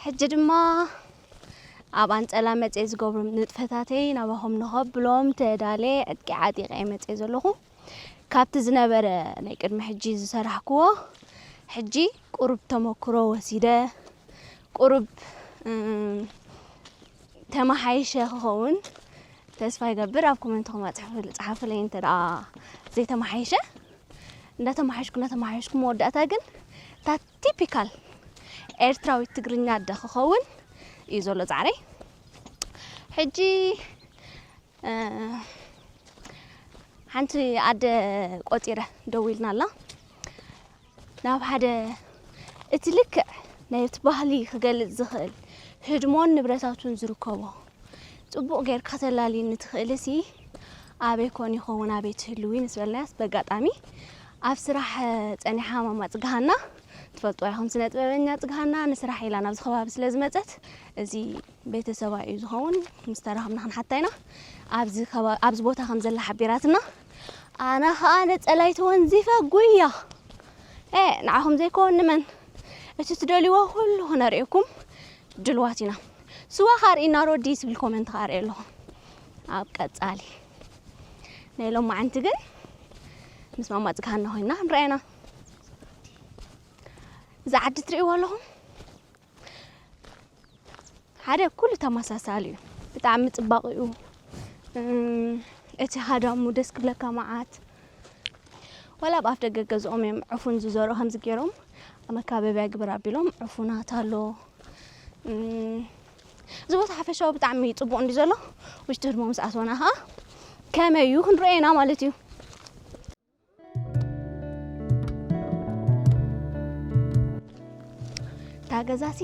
ሕጂ ድማ ኣብ ኣንጸላ መጽየ ዝገብሮም ንጥፈታተይ ናባኹም ንኸብሎም ተዳልየ ዕጥቂ ዓጢቐ እየ መጽየ ዘለኹ። ካብቲ ዝነበረ ናይ ቅድሚ ሕጂ ዝሰራሕክዎ፣ ሕጂ ቁሩብ ተመክሮ ወሲደ፣ ቁሩብ፣ እም፣ ተመሓይሸ ክኸውን ተስፋ ይገብር። ኣብ ኮመንትኹም ኣጽሕፉ-፣ ጸሓፉለይ እንተ ደኣ ዘይተመሓይሸ። እንዳተመሓየሽኩ፣ እንዳተመሓየሽኩ መወዳእታ ግን እታ ቲፒካል ኤርትራዊት ትግርኛ ኣደ ክኸውን እዩ ዘሎ ጻዕረይ። ሕጂ፣ እ፣ ሓንቲ ኣደ ቆጺረ ደዊልና ኣላ። ናብ ሓደ እቲ ልክዕ ናይቲ ባህሊ ክገልጽ ዝኽእል ህድሞን ንብረታቱን ዝርከቦ ጽቡቕ ጌርካ ከተላልየኒ ትኽእልሲ ኣበይ ኮን ይኸውን ኣበይ ትህልዊ ምስ በልናያስ፣ በጋጣሚ ኣብ ስራሕ ጸኒሓ ማማ ጽግሃና፣ ትፈልጥዋ ኢኹም፣ ስነ ጥበበኛ ጽግሃና ንስራሕ ኢላ ናብዚ ከባቢ ስለ ዝመጸት፣ እዚ ቤተሰባ እዩ ዝኸውን፣ ምስ ተራኸብና ክንሓታ ኢና። ኣብዚ ከባ-፣ ኣብዚ ቦታ ከም ዘላ ሓቢራትና፣ ኣነ ኸኣ ነጸላይ ተወንዚፈ ጉያ። ኤ፣ ንዓኹም ዘይከውን ንመን? እቲ ትደልይዎ ኩሉ ክነርእየኩም ድልዋት ኢና። ስዋ ኻርእይና ሮዲ ዝብል ኮመንት ኻርእየ ኣለኹ። ኣብ ቀጻሊ ናይ ሎማዓንቲ ግን ምስ ማማ ጽግሃና ኮይና ክንረኣየና። እዚ ዓዲ ትርእይዎ ኣለኹም? ሓደ ኩሉ ተመሳሳሊ እዩ። ብጣዕሚ ጽባቕ እዩ። እም፣ እቲ ሃዳሙ ደስ ክብለካ መዓት። ዋላ ኣብ ኣፍ ደገ ገዝኦም እዮም ዕፉን ዝዘርኡ ከምዚ ገይሮም መካበቢያ ግበር ኣቢሎም ዕፉናት ኣሎ። እም፣ እዚ ቦታ ሓፈሻዊ ብጣዕሚ ጽቡቕ እንዲ ዘሎ ውሽጢ ህድሞ ምስ ኣተወና ኸዓ ከመይ እዩ ክንርእዮ ኢና ማለት እዩ። እታ ገዛሲ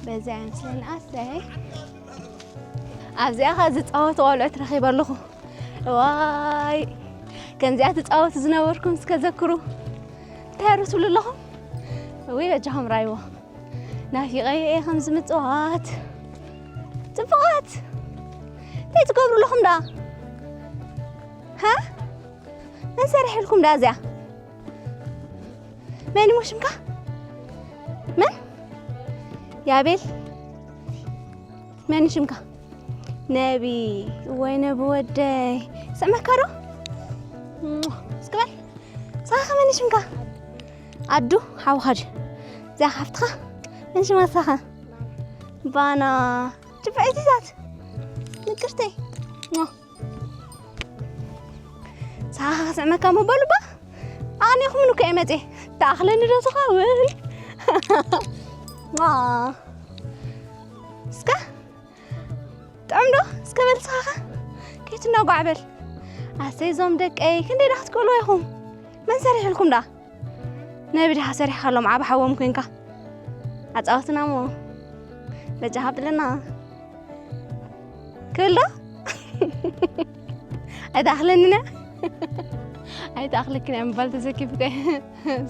በዚኣ እያ ምስለኒ ኣሰይ። ኣብዚኣ ኸ ዝፃወቱ ቆልዑት ረኺበ ኣለኹ። እዋይ ከምዚኣ ትፃወቱ ዝነበርኩም እስከ ዘክሩ። እንታይ ሩ ትብሉ ኣለኹም? እውይ በጃኹም ራይዎ ናፊቐዮ እየ ከምዚ ምፅዋት። ፅቡቓት እንታይ ትገብሩ ኣለኹም ደኣ? ሃ? መን ሰሪሕልኩም ደኣ እዚኣ? መን እሞ ሽምካ? መን? ያቤል። መን ሽምካ? ነቢ። ወይ ነቢ ወደይ። ስዕመካ ዶ? እስኪ በል። ሳኸ መን ሽምካ? ኣዱ ሓውኻ ድዩ? እዚኣ ሓፍትኻ? መን ሽማ ሳኸ? ባና። ጭብዐይትታት። ምቅርተይ። ሳኻ ክስዕመካ እሞ በሉ እባ። ኣቕኒኹምኒ እኮ እየ መፅየ። ተኣኽለኒ ዶ ትኸውን? ዋ። እስከ ጥዑም ዶ? እስከ በል ሳኻ ከይትናጓዕ በል። ኣሰይ እዞም ደቀይ ክንደይ ደኣ ክትክእልዎ ኢኹም? መን ሰሪሕልኩም ደኣ? ነቢ ድኻ ሰሪሕካሎም ዓብ ሓዎም ኮንካ ኣጻወትና እሞ በጃኻ ኣብለና ክብል ዶ? ኣይትኣኽለንን እያ። ኣይትኣኽለክን እያ ምባል ተዘኪፉ ከ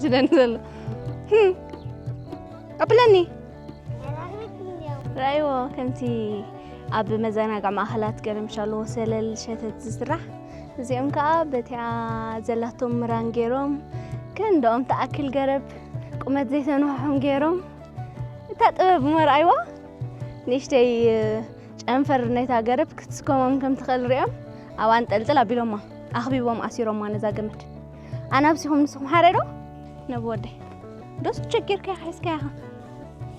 ዝደኒ ዘሎ። ህም። ኣብለኒ። ራእይዎ ከምቲ ኣብ መዘናግዒ ማእኸላት ገለ ምሽ ኣለዎ ሰለል ሸተት ዝስራሕ፣ እዚኦም ከኣ በቲኣ ዘላቶም ምራን ገይሮም ክንድኦም ትኣክል ገረብ ቁመት ዘይተንውሖም ገይሮም፣ እታ ጥበብ እሞ ራእይዎ ንእሽተይ ጨንፈር ናይታ ገረብ ክትስከሞም ከም ትኽእል ሪኦም ኣብ ኣንጠልጥል ኣቢሎማ ኣኽቢቦም ኣሲሮማ ነዛ ገመድ። ኣነ ኣብዚኹም ንስኹም ሓራይ ዶ ነብ ወደይ ዶስ ቸጊርካ ኢኻ ሒዝካ ኢኻ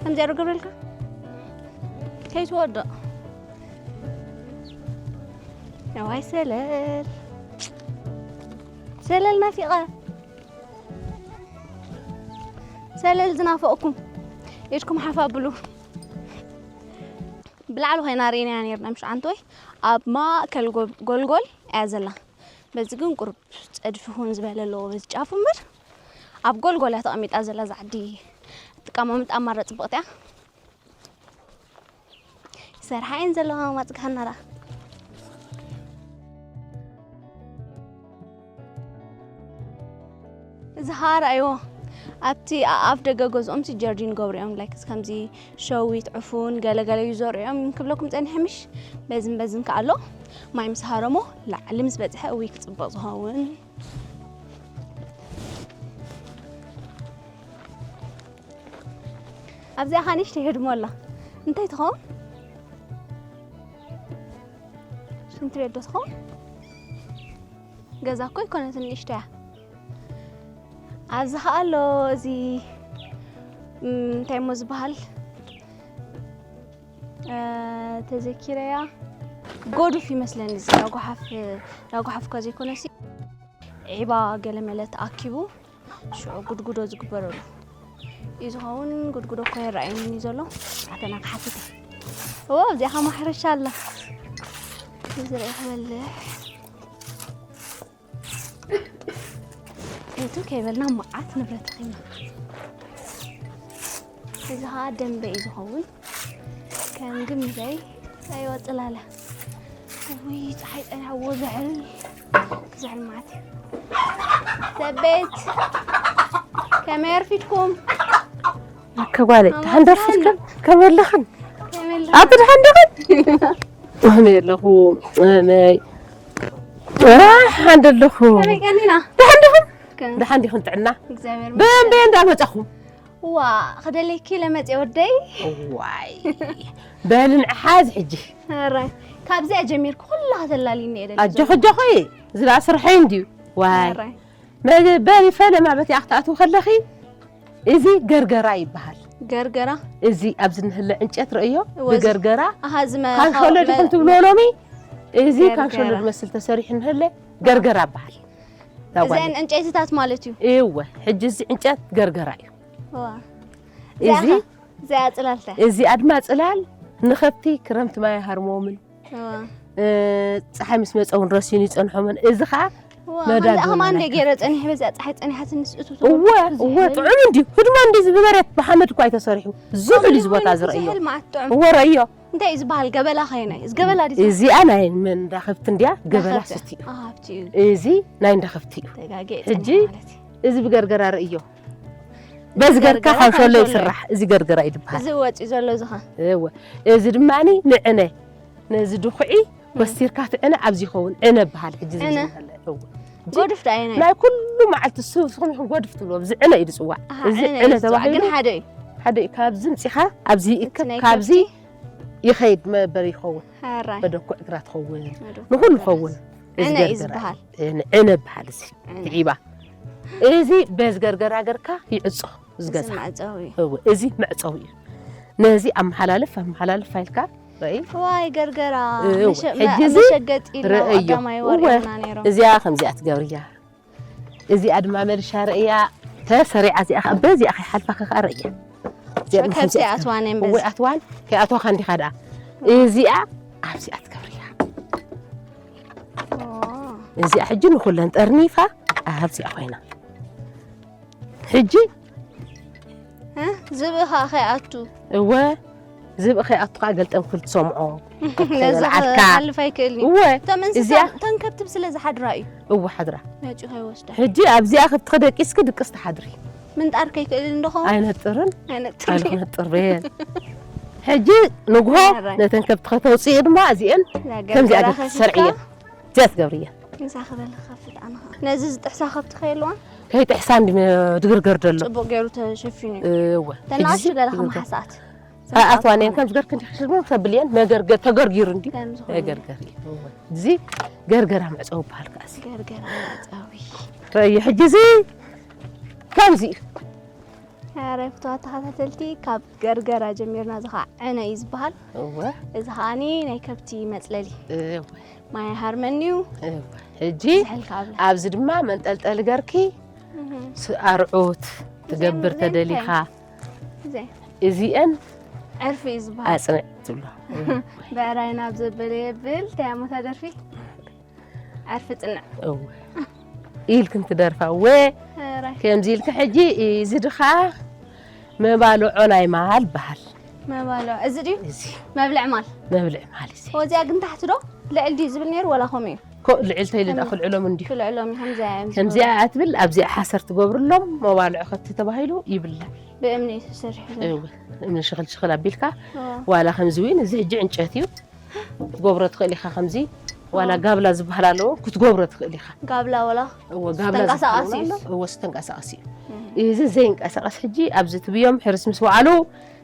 ከምዚኣ ዶ ገብረልካ ከይትወድቕ። ነዋይ ሰለል ሰለል ናፊቐ ሰለል ዝናፈቕኩም ኢድኩም ሓፍ ኣብሉ። ብላዕሊ ኮይና ርኢናያ ነርና ምሽ ዓንቶይ ኣብ ማእከል ጎ-፣ ጎልጎል እያ ዘላ። በዚ ግን ቁሩብ ጸድፊ ሁን ዝበለ ኣለዎ በዚ ጫፉ እምበር ኣብ ጎልጎል እያ ተቐሚጣ ዘላ እዛ ዓዲ። ኣቀማምጣ ማራ ጽብቕቲ እያ። ይሰርሓ እየን ዘለዋ ማጽግሃና ደኣ። እዚ ኸኣ ረኣይዎ ኣብቲ ኣፍ ደገ ገዝኦምሲ ጀርዲን ገብሩ እዮም። ላይክ ከምዚ ሸዊት፣ ዕፉን፣ ገለገለ እዩ ዘርእዮም ክብለኩም ጸኒሐ ምሽ። በዝን በዝን ከኣ ኣሎ። ማይ ምስ ሃረሞ ላዕሊ ምስ በጽሐ እውይ ክጽብቕ ዝኸውን። ኣብዚኣ ኸኣ ንእሽተይ ህድሞ ኣላ። እንታይ ትኸውን? ሽንቲ ቤት ዶ ትኸውን? ገዛ እኮ ኣይኮነትን፣ ንእሽቶ እያ። ኣብዚ ኸኣ ኣሎ እዚ፣ እም፣ እንታይ እሞ ዝበሃል? እ፣ ተዘኪረያ። ጎዱፍ ይመስለኒ እዚ፣ ዳጓሓፍ፣ ዳጓሓፍ እኳ ዘይኮነሲ፣ ዒባ ገለ መለ ተኣኪቡ ሽዑ ጉድጉዶ ዝግበረሉ እዩ ዝኸውን። ጉድጉዶ እኮ ይረኣየኒ ዘሎ። ኣተና ክሓትት እየ። ኦ፣ ኣብዚኣ ኸኣ ማሕረሻ ኣላ። ዝረአ ክበልሕ። ከይቱ ከይበልና መዓት ንብረት ረኺብና። እዚ ኸኣ ደንበ እዩ ዝኸውን። ከም ግምተይ ኣይወጽእ ኣለ። ውይ፣ ፀሓይ ፀኒሕዎ፣ ዘሕል፣ ዘሕል ማለት እዩ። ሰበይት፣ ከመይ ኣርፊድኩም? ኣከ ጓለይ፣ ደሓን ዶ ኣርፊድክን? ከመይ ኣለኽን? ከመይ ኣለኹም? ኣቲ ደሓን ዲኽን? ከመይ ኣለኹ? ከመይ? ደሓን ዶ ኣለኹ? ከመይ ቀኒና? ደሓን ዲኽን? ከ- ደሓን ዲኽን ጥዕና? እግዚኣብሔር በን በን እንዳመጻኹም። ዋ፣ ክደለይኪ ለመጽየ ወደይ። ዋይ። በልን ሓዝ ሕጂ። ኧረ፣ ካብዚኣ ጀሚርኩ ኩላ ከተላልይኒ እየ ደሊ ኣጆኺ ኣጆኺ። ዝላ ስርሐይ እንድዩ። ዋይ። ኧረ፣ መ- በሊ ፈለማ በቲ ክትኣትዊ ከለኺ እዚ ገርገራ ይበሃል። ገርገራ? እዚ ኣብዚ ንህለ ዕንጨት ርእዮ ወዚ- ብገርገራ ኣሃ፣ እዚ መ- ካንሾሎ መ- ድኹም ትብልዎ ሎሚ እዚ ገርገራ። ካንሾሎ ዝመስል ተሰሪሑ ንህለ ገርገራ ይበሃል። ዛጓል እዘን ዕንጨይትታት ማለት እዩ። እወ ሕጂ እዚ ዕንጨት ገርገራ እዩ። ዋ። እዚ እዚኣ እዚኣ ጽላልታ። እዚኣ ድማ ጽላል ንኸብቲ ክረምቲ ማይ ሃርሞምን ዋ። እ፣ ፀሓይ ምስ መፀ እውን ረሲኑ ይፀንሖምን እዚ ከዓ ዋ፣ መዳጎኒ ከምዚኣ ከማን ናት። ገይረ ጸኒሕ በዚኣ ጸሓይ ጸኒሓትኒ ስእቱ እወ እወ ጥዑም እንድዩ ህድሞ እንድዩ እዚ ብመሬት ብሓመድ እኳ እዩ ተሰሪሑ ዝሑል እዩ ዝቦታ ዝረእዮ ዝሕል ማዓት ጥዑም። እወ ረእዮ እንታይ እዩ ዝበሃል? ገበላ ከይናይ እዚ ገበላ ዲስ እዚኣ ናይ መንዳ ከብቲ እንድያ ገበላ ከብቲ። ስቲ እዩ ኣሃ፣ ኣብቲ እዩ። እዚ ናይ እንዳ ከብቲ እዩ ተጋጌ ሕጂ ጸኒሕ ማለት እዩ። እዚ ብገርገራ ርእዮ በዚ ገርካ ገርገራ ካንሾሎ ካንሾሎ። ይስራሕ እዚ ገርገራ እዩ ዝበሃል እዚ ወፂ ዘሎ ዝኸ እወ እዚ ድማ ንዕነ ነዚ ድኹዒ ወሲርካ ትዕነ ኣብዚ ይኸውን ዕነ በሃል ሕጂ ዕነ። ዝብሃል እወ ጎድፍ ዳይናይ ናይ ኩሉ መዓልቲ ስስኹም ይኹን ጎድፍ ትብሎ እዚ ዕነ እዩ ዝፅዋዕ ኣሃ፣ እዚ ዕነ እዩ ዕነ ዝፅዋዕ። ተባሂሉ ግን ሓደ እዩ። ሓደ እዩ ካብዚ ምፂኻ ኣብዚ ይእከብ ናይ ካብዚ ከብቲ? ይኸይድ መበሪ ይኸውን ሕራይ መደኩዕ ግራ ትኸውን መደኩዕ ንኹሉ ግራ። ይኸውን እዚ ዕነ እዩ ገርገራ ዝበሃል። እዩ። ዕነ በሃል እዚ ዕነ። ትዒባ እዚ በዚ ገርገራ ገርካ ይዕፆ እዚ እዚ ገዛ መዕፀዊ እዩ። እወ፣ እዚ መዕፀዊ እዩ ነዚ ኣመሓላልፍ ኣመሓላልፍ ኢልካ ርኢ ዋይ ገርገራ እወ፣ መሸ- ሕጂ መ- እዚ መሸገጢ ኢልና ርእዮ ቀዳማይ እወ፣ ወርኢና ነይሮም። እዚኣ ከምዚኣ ትገብርያ እዚኣ ድማ መልሻ ርእያ ተሰሪዓ እዚኣ ከ- በዚኣ ከይሓልፋ ከ ርእያ እዚኣ ድማ ከብቲ ከምዚኣ ኣትዋን እየን እወ በዚ። ኣትዋን ከይኣትዋካ እንዲኻ ደኣ እዚኣ ኣብዚኣ ትገብርያ ኦ፣ እዚኣ ሕጂ ንኩለን ጠርኒፋ ኣብዚኣ ኮይና ሕጂ እ? ዝብኢ ከዓ ከይኣቱ እወ ዝብኢ ከይኣቱ ከዓ ገልጠም ክብል ትሰምዖ ነዚ ተበልዓልካ። ክሓልፍ ኣይክእል እዩ። እወ እቶም እንስሳ እዚኣ እተን ከብቲ ስለ ዝሓድራ እዩ እወ ሓድራ መፂኡ ከይወስዳ። ሕጂ ኣብዚኣ ከብቲ ክደቂስኪ ድቅስ ትሓድሪ ምንጣር ከይክእል እንድኸውን ኣይነጥርን ኣይነጥር ኣነ ክነጥር በየ ሕጂ ንግሆ ኣራይ። ነተን ከብቲ ከተውፅኢ ድማ እዚአን ከምዚኣ ገርገራ ገብቲ ትሰርዕየን ከፊትካ እዚኣ ትገብርየን ምሳ ክበልካ ከፍት ኣነኻ ነዚ ዝጥሕሳ ከብቲ ከየልዋን ከይጥሕሳ እንዲ ድግርገር ደሎ ፅቡቅ ገይሩ ተሸፊኑ እዩ። እወ ተናሽ ሕጂ ገለ ድግርገር። ከማሓሳት ኣእትዋን እየን ከም ዝገርክ እንዲ ክሽልሞ ተብልየን መገርገ ተገርጊሩ እንዲ ከም ዝኾነ። ገርገር እዩ እወ። እዚ ገርገራ መዕፀዊ በሃል ከኣሲ ገርገራ መዕፀዊ። ረዩ ሕጂ እዚ ከምዚ እዩ ኧረ ፍትዋ ተኸታተልቲ ካብ ገርገራ ጀሚርና እዚ ከዓ ዕነ እዩ ዝበሃል። እወ እዚ ከዓኒ ናይ ከብቲ መፅለሊ እወ ማይ ሃርመኒ እዩ። እወ ሕጂ ዝሕል ከኣብላ ኣብዚ ድማ መንጠልጠሊ ገርኪ እህ፣ ስ- ኣርዑት ትገብር እዚአን ተደሊኻ እዚአን እዚአን ዕርፊ እዩ ዝበሃል። ኣፅንዕ ትብሎ ብዕራይ ናብ ዘበለ የብል እንታይ እያ ሞታ ደርፊ ዕርፊ ፅንዕ እወ ኢልክን ትደርፋ ወ ኧረ ከምዚ ኢልክ ሕጂ እዚ ድኻ መባልዖ ናይ ማል በሃል መባልዖ እዚ ድዩ እዚ መብልዕ ማል መብልዕ ማል እዚ ወዚያ ግን ታሕቲ ዶ ልዕል ድዩ ዝብል ነይሩ ወላ ከምኡ እዩ ኮ ልዕል ተይልዳ ክልዕሎም እንዲዩ ክልዕሎም እዩ ከምዚ እዮም ዝብሉ። ከምዚኣ ኣትብል ኣብዚኣ ሓሰር ትገብርሎም መባልዖ ከብቲ ተባሂሉ ይብላዕ ብእምኒ እዩ ተሰሪሑ ዘሎ። እወ እምኒ ሽኽል ሽኽል ኣቢልካ ኦ፣ ዋላ ከምዚ እውን እዚ ሕጂ ዕንጨት እዩ ትገብሮ ትኽእል ኢኻ ከምዚ ዋላ ጋብላ ዝበሃል ኣለዎ ክትገብሮ ትኽእል ኢኻ ጋብላ ወላ እወ ጋብላ ተንቀሳቃሲ ዝበሃል እዩ። ኣሎ። እወ ተንቀሳቃሲ እዩ እዚ ዘይንቀሳቀስ ሕጂ ኣብዚ ትብዮም ሕርስ ምስ በዓሉ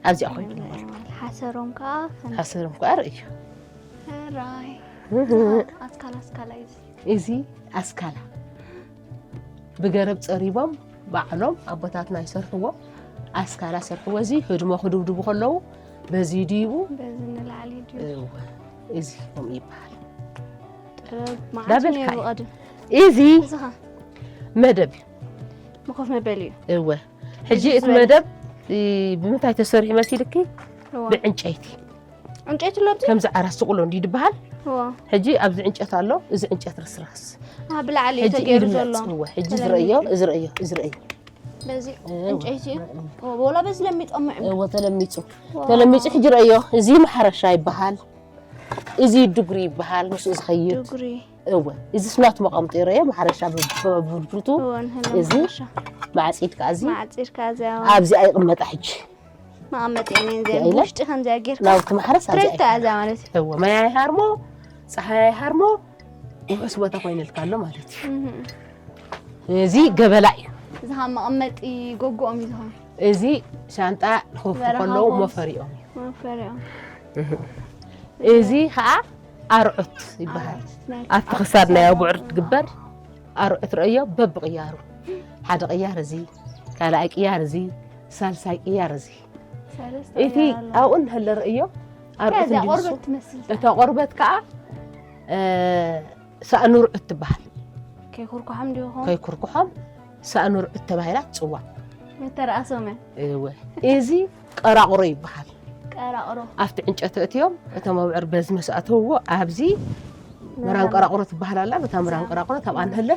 ኣብዚኣ ኮይኑ ማለት እዩ። ሓሰሮም ከዓ ከም ሓሰሮም ከዓ ርእዩ ራይ ኣስካላ ኣስካላ እዩ። እዚ ኣስካላ ብገረብ ፀሪቦም ባዕሎም ኣቦታትና ይሰርሕዎ ኣስካላ ሰርሕዎ እዚ ህድሞ ክድብድቡ ከለዉ በዚ ድይቡ በዚ ንላዕሊ ድዩ እወ፣ እዚ ከምኡ ይበሃል ጥበብ መዓት ዳበልካ ነይሩ እዩ። ቀድም እዚ እዚ ኸ መደብ እዩ መኮፍ መበሊ እዩ። እወ ሕጂ እቲ መደብ እ፣ ብምንታይ ተሰሪሑ መሲልኪ እዋ። ብዕንጨይቲ ዕንጨይቲ ኣሎ ኣብዚ ከምዚ ዓራት ስቁሎ እንዲ ዝበሃል እዋ። ሕጂ ኣብዚ ዕንጨት ኣሎ እዚ ዕንጨት ርስራስ ኣብ ላዕሊ ሕጂ ተገይሩ ኢድ ዘሎ መጽ- እወ፣ ሕጂ ዝረእዮ እዚ ረእዮ እዚ ረእዮ በዚ እወ። ዕንጨይቲ እዩ። ወላ በዚ ለሚጦም ምዕም እወ ተለሚጹ ተለሚጹ ሕጂ ረእዮ እዚ ማሕረሻ ይበሃል እዚ ድጉሪ ይበሃል፣ ምስኡ ዝኸይድ። ድጉሪ እወ፣ እዚ ስናቱ መቐምጦ ይረአ፣ ማሕረሻ ብብርጅልቱ። እወ፣ ንህና እዚ ማሕረሻ። ማዕጺድካ እዚ ማዕጺድካ እዚኣ። ኣብዚኣ ይቕመጣ ሕጂ። መቐመጢ እኔ እዚኣ ይኣይለ? ብውሽጢ ከምዚኣ ጌርካ። ናብቲ ማሕረስ ኣብዚኣ ትሬታ እዚኣ ማለት እዩ። እወ፣ ማይ ኣይሃርሞ፣ ፀሓይ ኣይሃርሞ፣ ውሑስ ቦታ ኮይነልካ ኣሎ ማለት እዩ። እህ። እዚ ገበላ እዩ። እዚ ካብ መቐመጢ ጎጎኦም እዩ ዝኾነ። እዚ ሻንጣ ንኸፉ በረኻ ከለዉ ኾንስ- መፈሪኦም እዩ። መፈሪኦም። እዚ ከዓ ኣርዑት ይበሃል። ኣርዑት ናይ ኣብቲ ክሳድ ናይ ኣቡዕር ትግበር ኣርዑት ረእዮ በብቕያሩ። ሓደ ቅያር እዚ፣ ካልኣይ ቅያር እዚ፣ ሳልሳይ ቅያር እዚ። ሰለስተ እቲ ቅያር ኣሎ። ኣብኡ እንሀለ ረእዮ ኣርዑት እዚኣ እንድልሱ። ቆርበት ትመስል። እታ ቆርበት ከዓ እ፣ ሳእኑርዑት ትበሃል። ከይኩርኩሖም ድዩ ይኸውን? ከይኩርኩሖም ሳእኑርዑት ተባሂላ ትፅዋዕ። መተረኣሶም እያ። እወ። እዚ ቀራቕሮ ይበሃል። ቀራቕሮ። ኣብቲ ዕንጨት እትዮም እቶም ኣብዕር በዚ መስኣተውዎ ኣብዚ ምራን ቀራቕሮ ትበሃል ኣላ። በታ ምራን ቀራቕሮ ታብኣ ንህለ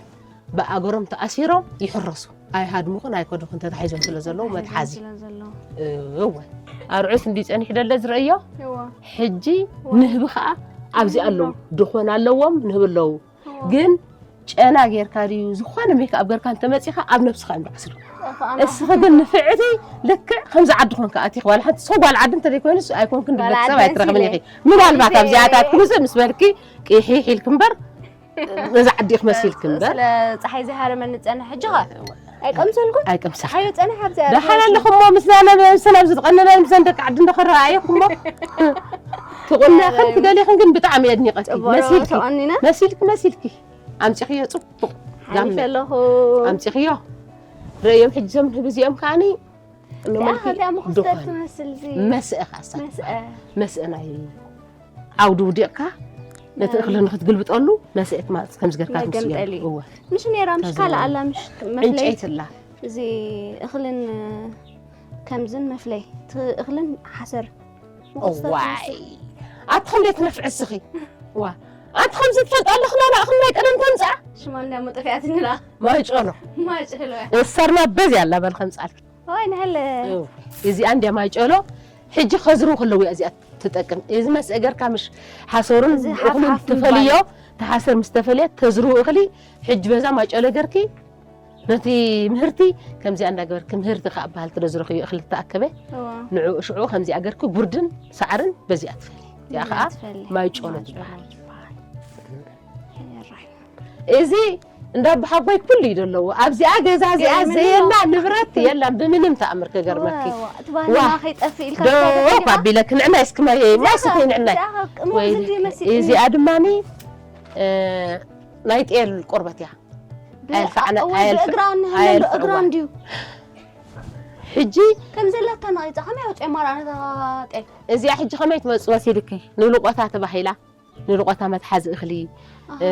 ብኣገሮም ተኣሲሮም ይሕረሱ። ኣይሃድሙኽን ኣይከዱኽን ተታሒዞም ስለ ዘለዉ መትሓዚ። ስለ ዘለዉ። እወ። ኣርዑት እንዲ ጸኒሕ ደለ ዝረእዮ እወ። ሕጂ ንህቢ ከዓ ኣብዚ ኣለዉ። ድኾን ኣለዎም ንህቢ ኣለዉ። ግን ጨና ጌርካ ድዩ ዝኾነ ሜክኣፕ ጌርካ እንተመጺኻ ኣብ ነብስኻ እዮም ዝዓስሩ። እስኺ ግን ንፍዕቲ ልክዕ ከምዚ ዓዲ ኮንካ ኣቲኽ ዋላ ሓንቲ ሰው ጓል ዓዲ እንተዘይኮይኑስ ኣይኮንክን ጓል ድበት ሰብ ዓዲ ኣይትረኽብን መሲለ። ኢኺ። ምናልባት ኣብዚኣታት ክምፅእ ምስ በልኪ ቅሒሕ ኢልኪ እምበር ነዚ ዓዲ ኢኺ መሲልኪ እምበር ስለ ፀሓይ ዘይሃረመኒ ዝፀንሕ ሕጂ ኸ ኣይቀምሰልኩን? ኣይቀምሰልኩን። ሓዮ ፀንሕ ኣብዚኣ ደሓን ኣለኹ እሞ ምስና ናብ ምስና ኣብዚ ዝቐነና ምስና ደቂ ዓዲ እንዳኸረኣየኩ እሞ ትቑነኽን ትደሊኽን ግን ብጣዕሚ የድኒቐኪ ጽቡቕ መሲልኪ ተቐኒና። መሲልኪ መሲልኪ ኣምፂኽዮ ፅቡቕ ሓሊፈ ጋመ ኣለኹ። ኣምፂኽዮ ረእዮም ሕጂ ዞም ንህቢ እዚኦም ከዓኒ እኖ እዚኣ መልኪ ከምዚኣ መኹስተር ድኾን ትመስል እዚ መስአ ካሳ መስአ መስአ ናይ ዓውዲ ውዲቕካ ነቲ እኽሊ ንክትግልብጠሉ መስአ ትማፅ ከምዚ ጌርካ ትምስዮ መገምጠሊ። እወ ምሽ ነይራ ምሽ ካልእ ኣላ ምሽ መፍለይ ዕንጨይቲ ኣላ እዚ እኽልን ከምዝን መፍለይ እቲ እኽልን ሓሰር መኹስተር እዋይ ኣቲ ከምዘይ ትነፍዕ እስኺ ዋ ኣቲ ከምዚ ትፈልጥ ኣለኽና ንኣኽን ናይ ቀደም ተምፅኣ ሽማ እንዳ መጠፊኣትንላ ማይጨሎ ማጭሎ እሰርና በዚ ኣላ በል ከምፅኣልኪ ወይ ንህለ እዚኣ እንድያ ማይጨሎ ሕጂ ከዝርው ከለዉ እያ እዚኣ ትጠቅም እዚ መስአ ጌርካ ምሽ ሓሰሩን እዚ እኽሉን ሓፍሓፍ ትፈልዮ ምባል። ተሓሰር ምስ ተፈልየ ተዝርው እኽሊ ሕጂ በዛ ማይጨሎ ጌርኪ ነቲ ምህርቲ ከምዚኣ እንዳገበርኪ ምህርቲ ከዓ በሃል ትደዝረኽዮ እኽሊ ተኣከበ ንዑ ሽዑ ከምዚኣ ጌርኪ ጉርድን ሳዕርን በዚኣ ትፈሊ እዚኣ ከዓ ማይጨሎ ትበሃል እዚ እንዳ ኣቦሓጎይ ኩሉ እዩ ዘለዎ ኣብዚኣ ገዛ እዚኣ ገዛ ዘየላ ንብረት የላን ብምንም ተኣምር ክገርመኪ እቲ ባህልና ከይጠፍእ ኢልካ ዶ ባቢለክ ንዕናይ እስኪ ማየ ማስኪ ንዕናይ ወይ እዚኣ ድማኒ እ፣ ናይ ጤል ቆርበት እያ ኣየልፋዕና ኣየልፋ- እግራ ኣየልፋ- እግራ እንዲዩ ሕጂ ከም ዘላታ ነቒጻ ከመይ ኣውፅኦ ማራ ነታ ጤል እዚኣ ሕጂ ከመይ ትመፅእ መሲልኪ ንልቆታ ተባሂላ ንልቆታ መትሓዚ እኽሊ እ፣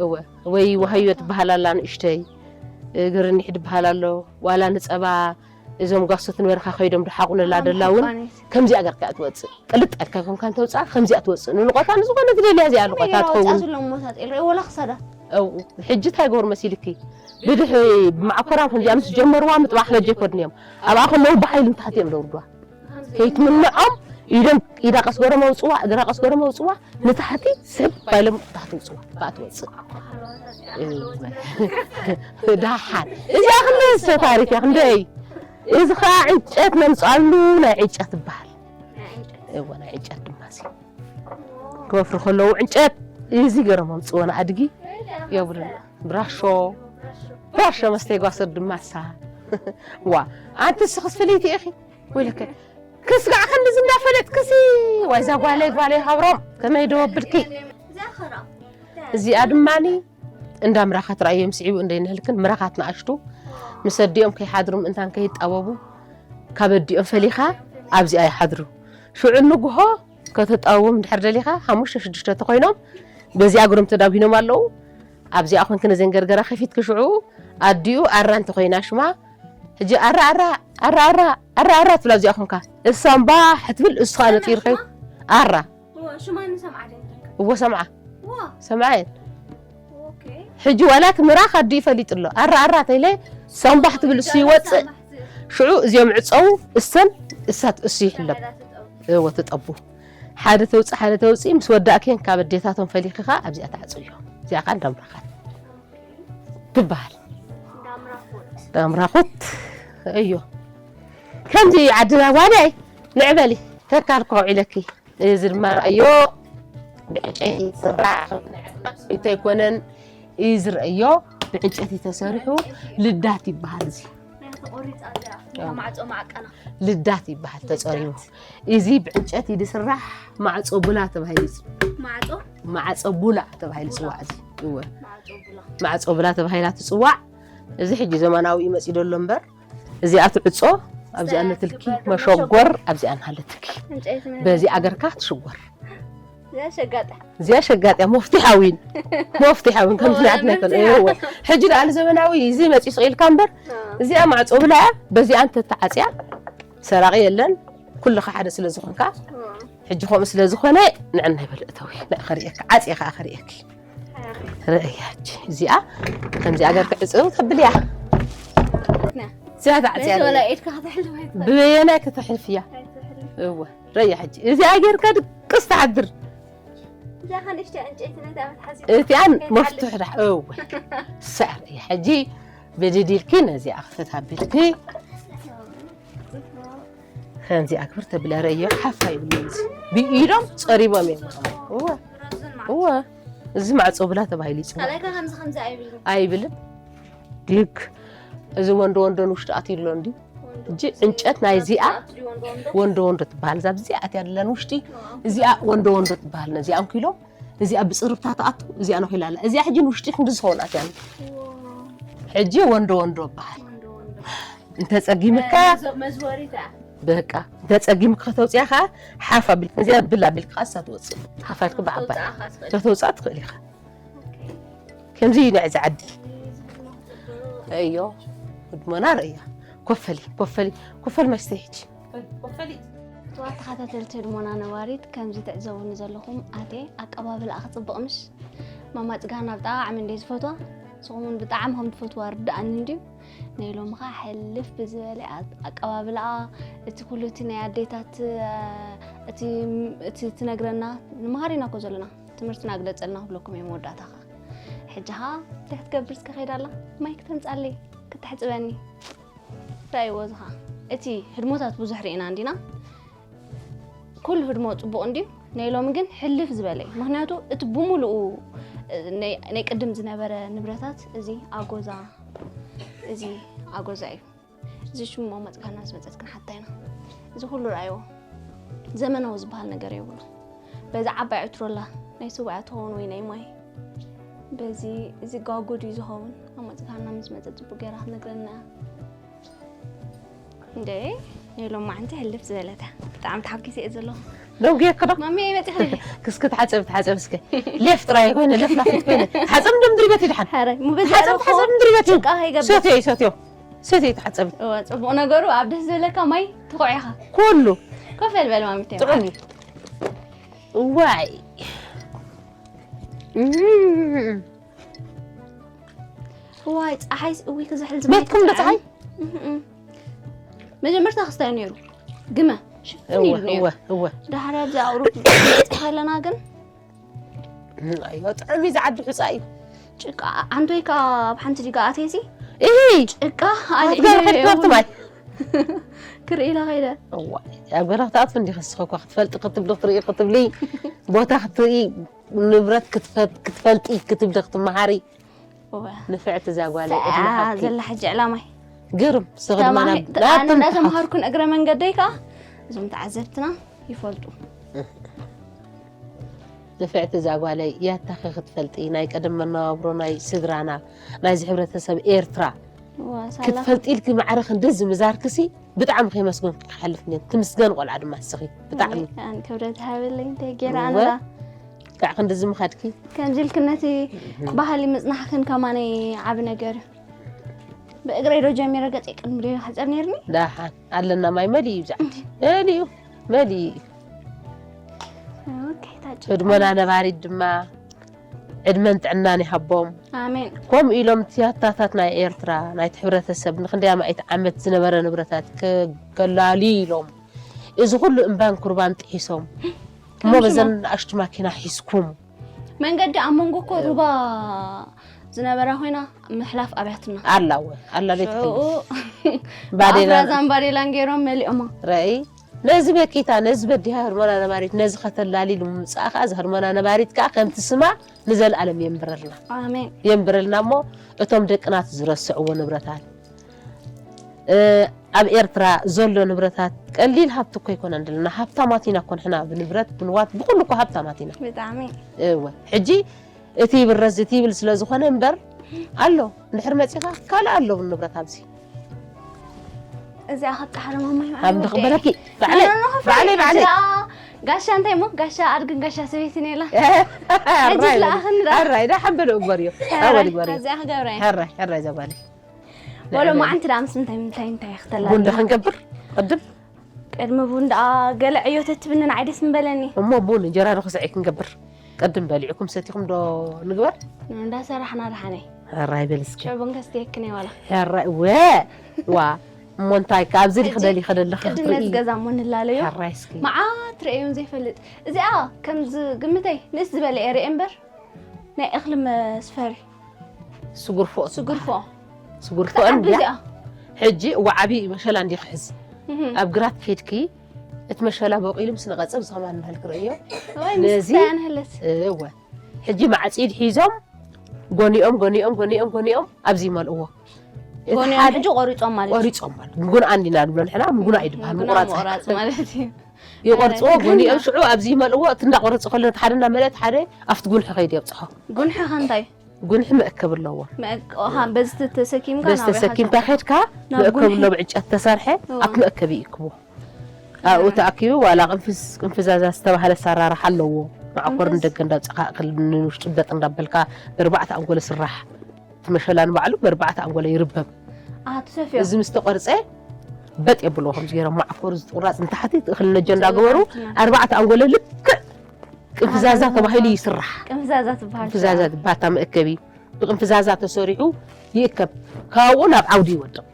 እወ ወይ ዋህዮ ትበሃል ኣላ ንእሽተይ እ፣ ግርኒሕ ትበሃል ኣሎ ዋላ ንፀባ እዞም ጓሶት ንበረኻ ከይዶም ድሓቑነላ ደላ እውን ከምዚኣ ገርካ እያ ትወፅእ ቅልጥ ኣልካ ኮንካ እንተውፅኣ ከምዚኣ ትወፅእ ንልቆታ ንዝኾነ ትደልያ እዚኣ ልቆታ ትኸውን ዘሎ ሞታ ጤል ርእ ወላ ክሳዳ ሕጂ እንታይ ገበሩ መሲልኪ ብድሕሪ ብማዕኮራም ከምዚኣ ምስ ጀመርዋ ምጥባሕ ለጀ ይኮድን እዮም ኣብኣ ከለዉ ብሓይሊ ንታሕቲ እዮም ዘውርድዋ ከይትምንዖም ኢዶም ኢዳ ቀስ ገሮም ኣውፅዋ እግራ ቀስ ገሮም ኣውፅዋ ንታሕቲ ስብ ባይሎም ታሕቲ ውፅዋ ብኣ ትወፅእ ደሓን እዚኣ ክንደይ ዝተ ታሪክ እያ ክንደይ እዚ ከዓ ዕንጨት ነምፅኣሉ ናይ ዕንጨት ይበሃል እዎ ናይ ዕንጨት ድማ ሲ ክወፍሩ ከለዉ ዕንጨት እዚ ገሮም ኣምፅዎ ንኣድጊ የብሉና ብራሾ ብራሾ መስተይ ጓሰር ድማ ሳ ዋ ኣንቲ ስኽስ ፍልይቲ ኢኺ ወይለከ ክስጋዕ ክንድዚ እንዳፈለጥክሲ ዋይዛ ጓለይ ጓለይ ሃብሮም ከመይ ደወብድኪ እዚኣ ድማኒ እንዳ ምራኻ ትረኣዮም ስዒቡ እንደይንህልክን ምራኻት ንኣሽቱ ምስ ኣዲኦም ከይሓድሩ ምእንታን ከይጣበቡ ካብ ኣዲኦም ፈሊኻ ኣብዚኣ ይሓድሩ ሽዑ ንጉሆ ከተጣብቦም ድሕር ደሊኻ ሓሙሽተ ሽዱሽተ ተኮይኖም በዚኣ እግሮም ተዳጒኖም ኣለዉ ኣብዚኣ ኮንክ ነዘን ገርገራ ከፊትክ ሽዑ ኣዲኡ ኣራ እንተኮይና ሽማ ሕጂ ኣራ ኣራ ኣራ ኣራ ኣራ ኣራ ትብላ ኣብዚኣ ኮንካ እሳ እምባ ሕትብል እሱ ከዓ ነጢርኸ ኣራ እዎ ሰምዓ ሰምዓየን ሕጂ ዋላ እቲ ምራኽ ኣዲኡ ፈሊጡ ኣሎ ኣራ ኣራ ተይለ ሳምባሕ ትብል እሱ ይወፅእ ሽዑ እዚኦም ዕፀዉ እሰን እሳት እሱ ይሕለብ እዎ ትጠቡ ሓደ ተውፅእ ሓደ ተውፅእ ምስ ወዳእክየን ካብ ኣዴታቶም ፈሊኽኻ ኣብዚኣ ተዓፅዮ። እዚኣ ከዓ እንዳምራኻት ትበሃል። እንዳምራኹት እዮ። ከምዚ ዓድና ጓለይ ንዕበሊ ተካል ከውዒለኪ። እዚ ድማ ረእዮ ብዕንጨይቲ ዝስራሕ እንተይኮነን እዩ ዝረእዮ። ብዕንጨይቲ ተሰሪሑ ልዳት ይበሃል። እዚ ልዳት ይበሃል ተፀሪቡ። እዚ ብዕንጨይቲ ዝስራሕ ማዕፆ ቡላ ተባሂሉ ይፅ- ማዕፆ ቡላ ተባሂሉ ይፅዋዕ። እዚ እወ ማዕፆ ቡላ ተባሂላ ትፅዋዕ። እዚ ሕጂ ዘመናዊ እዩ መፂኡ ዘሎ እምበር እዚኣ ትዕጾ ኣብዚኣ ነትልኪ መሸጎር ኣብዚኣ ናለትኪ በዚኣ ገርካ ትሽጎር። እዚኣ ሸጋጥያ መፍትሕ ኣዊን መፍትሕ ኣዊን ከም ዝናትና ይኮን እወ። ሕጂ ደኣ ንዘመናዊ እዚ መጺ ስቕ ኢልካ እምበር እዚኣ ማዕጾ ብላ እያ። በዚኣ እንተተዓጽያ ሰራቒ የለን። ኩልኻ ሓደ ስለ ዝኾንካ ሕጂ ከምኡ ስለ ዝኾነ ንዕና ይበል እተዊ ንዓ ከርእየካ ዓጽየ ከዓ ከርእየኪ። ርእያ ሕጂ እዚኣ ከምዚኣ ገርኪ ዕጽው ተብልያ። እዚኣ ተዓጽያ ብበየናይ ከተሕልፍያ? እወ ርእያ ሕጂ እዚኣ ጌርካ ድቅስ ትሓድር። እቲኣን መፍትሕ ድሓ እወ ሰር እያ ሕጂ ብድድ ኢልኪ ነዚኣ ክፈት ኣቢልኪ። ከምዚ ኣግብር ተብለ ረዮ ሓፋ ይብሉ እዚ ብኢዶም ጸሪቦም እዮም። እወ እወ እዚ ማዕጾ ብላ ተባሂሉ ይጽዋዕ። ካልኣይ ከ ከምዚ ከምዚ ኣይብልን። ኣይብልን። ድግ እዚ ወንዶ ወንዶ ንውሽጢ ኣትዩ ኣሎ እንዲ ሕጂ ዕንጨት ናይዚኣ ወንዶ ወንዶ ትበሃል። እዛ ብዚኣ ኣትያ ደላ ንውሽጢ እዚኣ ወንዶ ወንዶ ትበሃል። ነዚኣ ኣንኪሎም እዚኣ ብጽርብታ ትኣቱ እዚኣ ነኺላ ኣላ። እዚኣ ሕጂ ንውሽጢ ክንዲ ዝኸውን ኣትያ። ሕጂ ወንዶ ወንዶ በሃል። እንተጸጊምካ በቃ እንተጸጊምካ ከተውጽያ ከኣ ሓፍ ኣቢልካ እዚኣ ብል ኣቢልካ ከኣ እሳ ትወጽእ ሓፍ ኣልክ ብዓባይ ተተውጽኣ ትኽእል ኢኻ። ከምዚ እዩ ንዕዚ ዓዲ። እዮ ህድሞና ርእያ ኮፈሊ ኮፈሊ ኮፈሊ ማሽተ ሕጂ ኮፈሊ ክቡራት ተኸታተልቲ ህድሞና ነባሪት ከምዚ ትዕዘቡኒ ዘለኹም ኣቴ ኣቀባብላኣ ክጽብቕ ምሽ ማማ ጽጋና ብጣዕሚ እንደ ዝፈትዋ ንስኹም እውን ብጣዕሚ ከም ትፈትዋ ርድኣኒ እንድዩ ናይ ሎሚ ኸዓ ሕልፍ ብዝበለ ኣቀባብላኣ እቲ ኩሉ እቲ ናይ ኣዴታት እቲ ትነግረና ንመሃር ኢና እኮ ዘለና ትምህርትና ግለፀልና ክብለኩም እየ መወዳእታ ኸዓ ሕጂ ኸዓ እንታይ ክትገብር እስከ ከይዳ ኣላ ማይ ክተምፃለይ ክተሕፅበኒ ራእይዎ እዚ ኸዓ እቲ ህድሞታት ብዙሕ ርኢና እንዲና ኩሉ ህድሞ ፅቡቕ እንድዩ ናይ ሎሚ ግን ሕልፍ ዝበለ እዩ ምክንያቱ እቲ ብሙሉኡ ናይ ቅድም ዝነበረ ንብረታት እዚ ኣጎዛ እዚ ኣጎዛ እዩ እዚ ሽሙ መፅጋና ዝመፀት ክንሓታ ኢና እዚ ኩሉ ርኣይዎ ዘመናዊ ዝበሃል ነገር የብሉ በዚ ዓባይ ዕትሮላ ናይ ስዋዕ ትኸውን ወይ ናይ ማይ በዚ እዚ ጋጉድ እዩ ዝኸውን ኣብ መፅጋና ምስ መፀት ፅቡቅ ገይራ ክትነግረና እያ እንደ ናይ ሎማዓንቲ ሕልፍ ዝበለታ ብጣዕሚ ተሓጒሰ እየ ዘለኹ ደንጉየኪ ዶ? ማሚ መፂ ክልል ክስኪ ተሓፀብ ተሓፀብ እስከ ሌፍ ጥራይ ኮይነ ለፍላፊት ኮይነ ሓፀብ እንዶ ምድሪ ቤት ይድሓን ሓረ ሙበዚ ሓፀብ ተሓፀብ ምድሪ ቤት እዩ ጭቃ ከይገብር ሰትዮ እዩ ሰትዮ ሰትዮ ተሓፀብ እወ ፅቡቅ ነገሩ ኣብ ደስ ዝብለካ ማይ ትኩዕ ኢኻ ኩሉ ኮፍ በል በል ማሚተ ጥዑም እዩ እዋይ እም። እዋይ ፀሓይስ እውይ ክዝሕል ዝብል ቤትኩም ዶ ፀሓይ? እም። መጀመርታ ክስታይ ነይሩ ግመ ሽፍን እወ ኢሉ ነይሩ እወ እወ ዳሕሪ ኣብዚ ኣውሮፕ ከለና ግን እም፣ ኣዮ ጥዑም እዩ ዝዓዲ ሑፃ እዩ ጭቃ ዓንዶይ ከዓ ኣብ ሓንቲ ዲጋ ኣትየሲ እሂ ጭቃ ኣትጋር ኣልዒለ ከድጋር ትማይ ክርኢ ኢለ ከይደ እዋ ኣብ ገራ ክትኣትፍ እንዲኸ ስኸኳ ክትፈልጢ ክትብሊ ክትርኢ ክትብሊ ቦታ ክትርኢ ንብረት ክትፈ- ክትፈልጢ ክትብሊ ክትመሃሪ እወ። ንፍዕቲ እዛ ጓለይ ዕድመ ሃብኪ ዘላ ሕጂ ዕላማይ ግርም ስኺ ድማ ናብ- ኣነ ናብቶም ትሓት- እንዳተምሃርኩን እግረ መንገደይ ከዓ እዞም ተዓዘብትና ይፈልጡ ንፍዕቲ እዛ ጓለይ ያታኺ ክትፈልጢ ናይ ቀደም መነባብሮ ናይ ስድራና ናይዚ ሕብረተሰብ ኤርትራ እዋ፣ ሳላ ክትፈልጢ ኢልኪ ማዕረ ክንድዚ ምዛርክሲ ብጣዕሚ ከይመስገንኩ ክሓልፍ እኒአን ትምስገን ቆልዓ ድማ ንስኺ ብጣዕሚ ኣሜን። ክብረት ሃበለይ እንታይ ገይረ እወ። ኣነላ ከዓ ክንድዚ ምኻድኪ ከምዚ ኢልክነቲ ባህሊ ምፅናሕክን ከማነይ ዓብ ነገር እዩ ብእግረይ ዶ ጀሚረ ገፀይ ቅድሚ ዶ ይሓፀር ነይርኒ ዳሓን ኣለና ማይ መሊ እዩ ብዛዕቲ መሊ እዩ መሊ እዩ ኦኬ፣ ታጭ- ህድሞና ነባሪት ድማ ዕድመን ጥዕናን ይሃቦም ኣሜን። ከምኡ ኢሎም እቲ ያታታት ናይ ኤርትራ ናይቲ ሕብረተሰብ ንክንደይ ኣማኢት ዓመት ዝነበረ ንብረታት ከ- ከላልዩ ኢሎም እዚ ኩሉ እምባን ኩርባን ጥሒሶም እሞ በዘን ኣሽቱ ማኪና ሒዝኩም መንገዲ ኣብ መንጎ እኮ ሩባ ዝነበራ ኮይና ምሕላፍ ኣብያትና ኣላወ ኣላ ቤት ሽዑ ባዴላ ኣፍራዛን ባዴላን ገይሮም መሊኦማ ረእይ ነዚ በኪታ ነዚ በዲሃ ህርሞና ነባሪት ነዚ ከተላሊ ንምምፃእ ከዓ እዚ ህርሞና ነባሪት ከዓ ከምቲ ስማ ንዘለኣለም የንብረልና ኣሜን የንብረልና እሞ እቶም ደቅናት ዝረስዕዎ ንብረታት እ፣ ኣብ ኤርትራ ዘሎ ንብረታት ቀሊል ሃብቲ እኮ ይኮነን ዘለና ሃብታማት ኢና እኮ ንሕና ብንብረት ብንዋት ብኩሉ እኮ ሃብታማት ኢና ብጣዕሚ እወ ሕጂ እቲ ይብረዝ እቲ ይብል ስለ ዝኾነ እምበር ኣሎ እንድሕር መፂኻ ካልእ ኣለዉ ንብረት ኣብዚ እዚኣ ካብ ጣሕሪ ማማይ ኣብ ንኽበረኪ ባዕለይ ባዕለይ ባዕለይ ጋሻ እንታይ ሞ ጋሻ ኣድግን ጋሻ ሰበይትን የላ ሕጂ ዝለኣኸኒ ደኣ ኣራይ ዳ ሓበደ እግበር እዩ ኣወድ እግበር እዩ እዚኣ ክገብረ እየ ሕራይ ሕራይ ዘጓለይ ወሎ መዓንቲ ደኣ ምስ ምንታይ ምንታይ እንታይ ቡን ዶ ክተላ ክንገብር ቅድም ቅድሚ ቡን ደኣ ገለ ዕዮ ተትብኒ ንዓይ ደስ ምበለኒ እሞ ቡን እንጀራ ዶ ክስዒ ክንገብር ቅድም በሊዕኩም ሰቲኹም ዶ ንግበር እንዳሰራሕና ደሓነይ ሕራይ በል እስኪ ሽዑ ቡን ከስትየክን እየ ዋላ ሕራይ ወ ዋ እሞ እንታይ ከ ኣብዚ ዲኺ ደሊኺ ደለኺ ቅድም ክትርኢ ነዚ ገዛ እሞ ንላለዮ ሕራይ እስኪ መዓት ርእዮም ዘይፈልጥ እዚኣ ከምዚ ግምተይ ንእስ ዝበለ እየ ርእየ እምበር ናይ እኽሊ መስፈሪ ስጉርፎ ስጉርፎ ስጉርፎ ተዓቢ እንድያ እዚኣ ሕጂ እዋ ዓብዪ እዩ መሸላ እንዲ ክሕዝ እህም። ኣብ ግራት ከይድኪ እቲ መሸላ በቂሉ ምስ ነቐጸ ብዚ ከማን ንህልክ ርእዮ ወይ ነዚ- ምስታያ ንህለት እወ ሕጂ ማዕጺድ ሒዞም ጎኒኦም ጎኒኦም ጎኒኦም ጎኒኦም ኣብዚ ይመልእዎ እቲ ጎኒኦም ሓደ ሕጂ ቆሪጾም ማለት እዩ ቆሪጾም ማለት ምጉን ኣንዲና ንብሎ ንሕና ምጉን ኣይድበሃል ምጉን ምቁራጽ ምቁራጽ ማለት እዩ ይቆርጽዎ ማለት ጎኒኦም እዩ። ሽዑ ኣብዚ ይመልእዎ እቲ እንዳቆረጹ ከሎ እቲ ሓደ እንዳመልአ እቲ ሓደ ኣብቲ ጉንሒ ከይዱ የብጽሖ ጉንሒ ከንታይ ጉንሒ መእከብ ኣለዎ መእቆኻ በዚ ተሰኪምካ በዚ ተሰኪምካ ከድካ ናብ መእከብ ጉንሒ። ኣሎ ብዕጨት ተሰርሐ እዋ። ኣብቲ መእከቢ ይእክቦ ኣብኡ ተኣኪቡ ዋላ ቅንፍዝ ቅንፍዛዛ ዝተባህለ ኣሰራርሓ ኣለዎ መዓኮር ቅንፍዝ። ንደገ እንዳውፅኻ እኽል ንውሽጢ በጥ እንዳበልካ በርባዕተ ኣንጎለ ስራሕ እቲ መሸላ ንባዕሉ በርባዕተ ኣንጎለ ይርበብ ኣትሰፍዮ እዚ ምስ ተቆርፀ በጥ የብልዎ ከምዚ ገይሮም ማዕኮር ዝቁራፅ ንታሕቲ እቲ እኽሊ ነጀ እንዳገበሩ ኣርባዕተ ኣንጎለ ልክዕ ቅንፍዛዛ ተባሂሉ ይስራሕ ቅንፍዛዛ ትበሃል ቅንፍዛዛ ትባታ መእከቢ ብቅንፍዛዛ ተሰሪሑ ይእከብ ካብኡ ናብ ዓውዲ ይወድቕ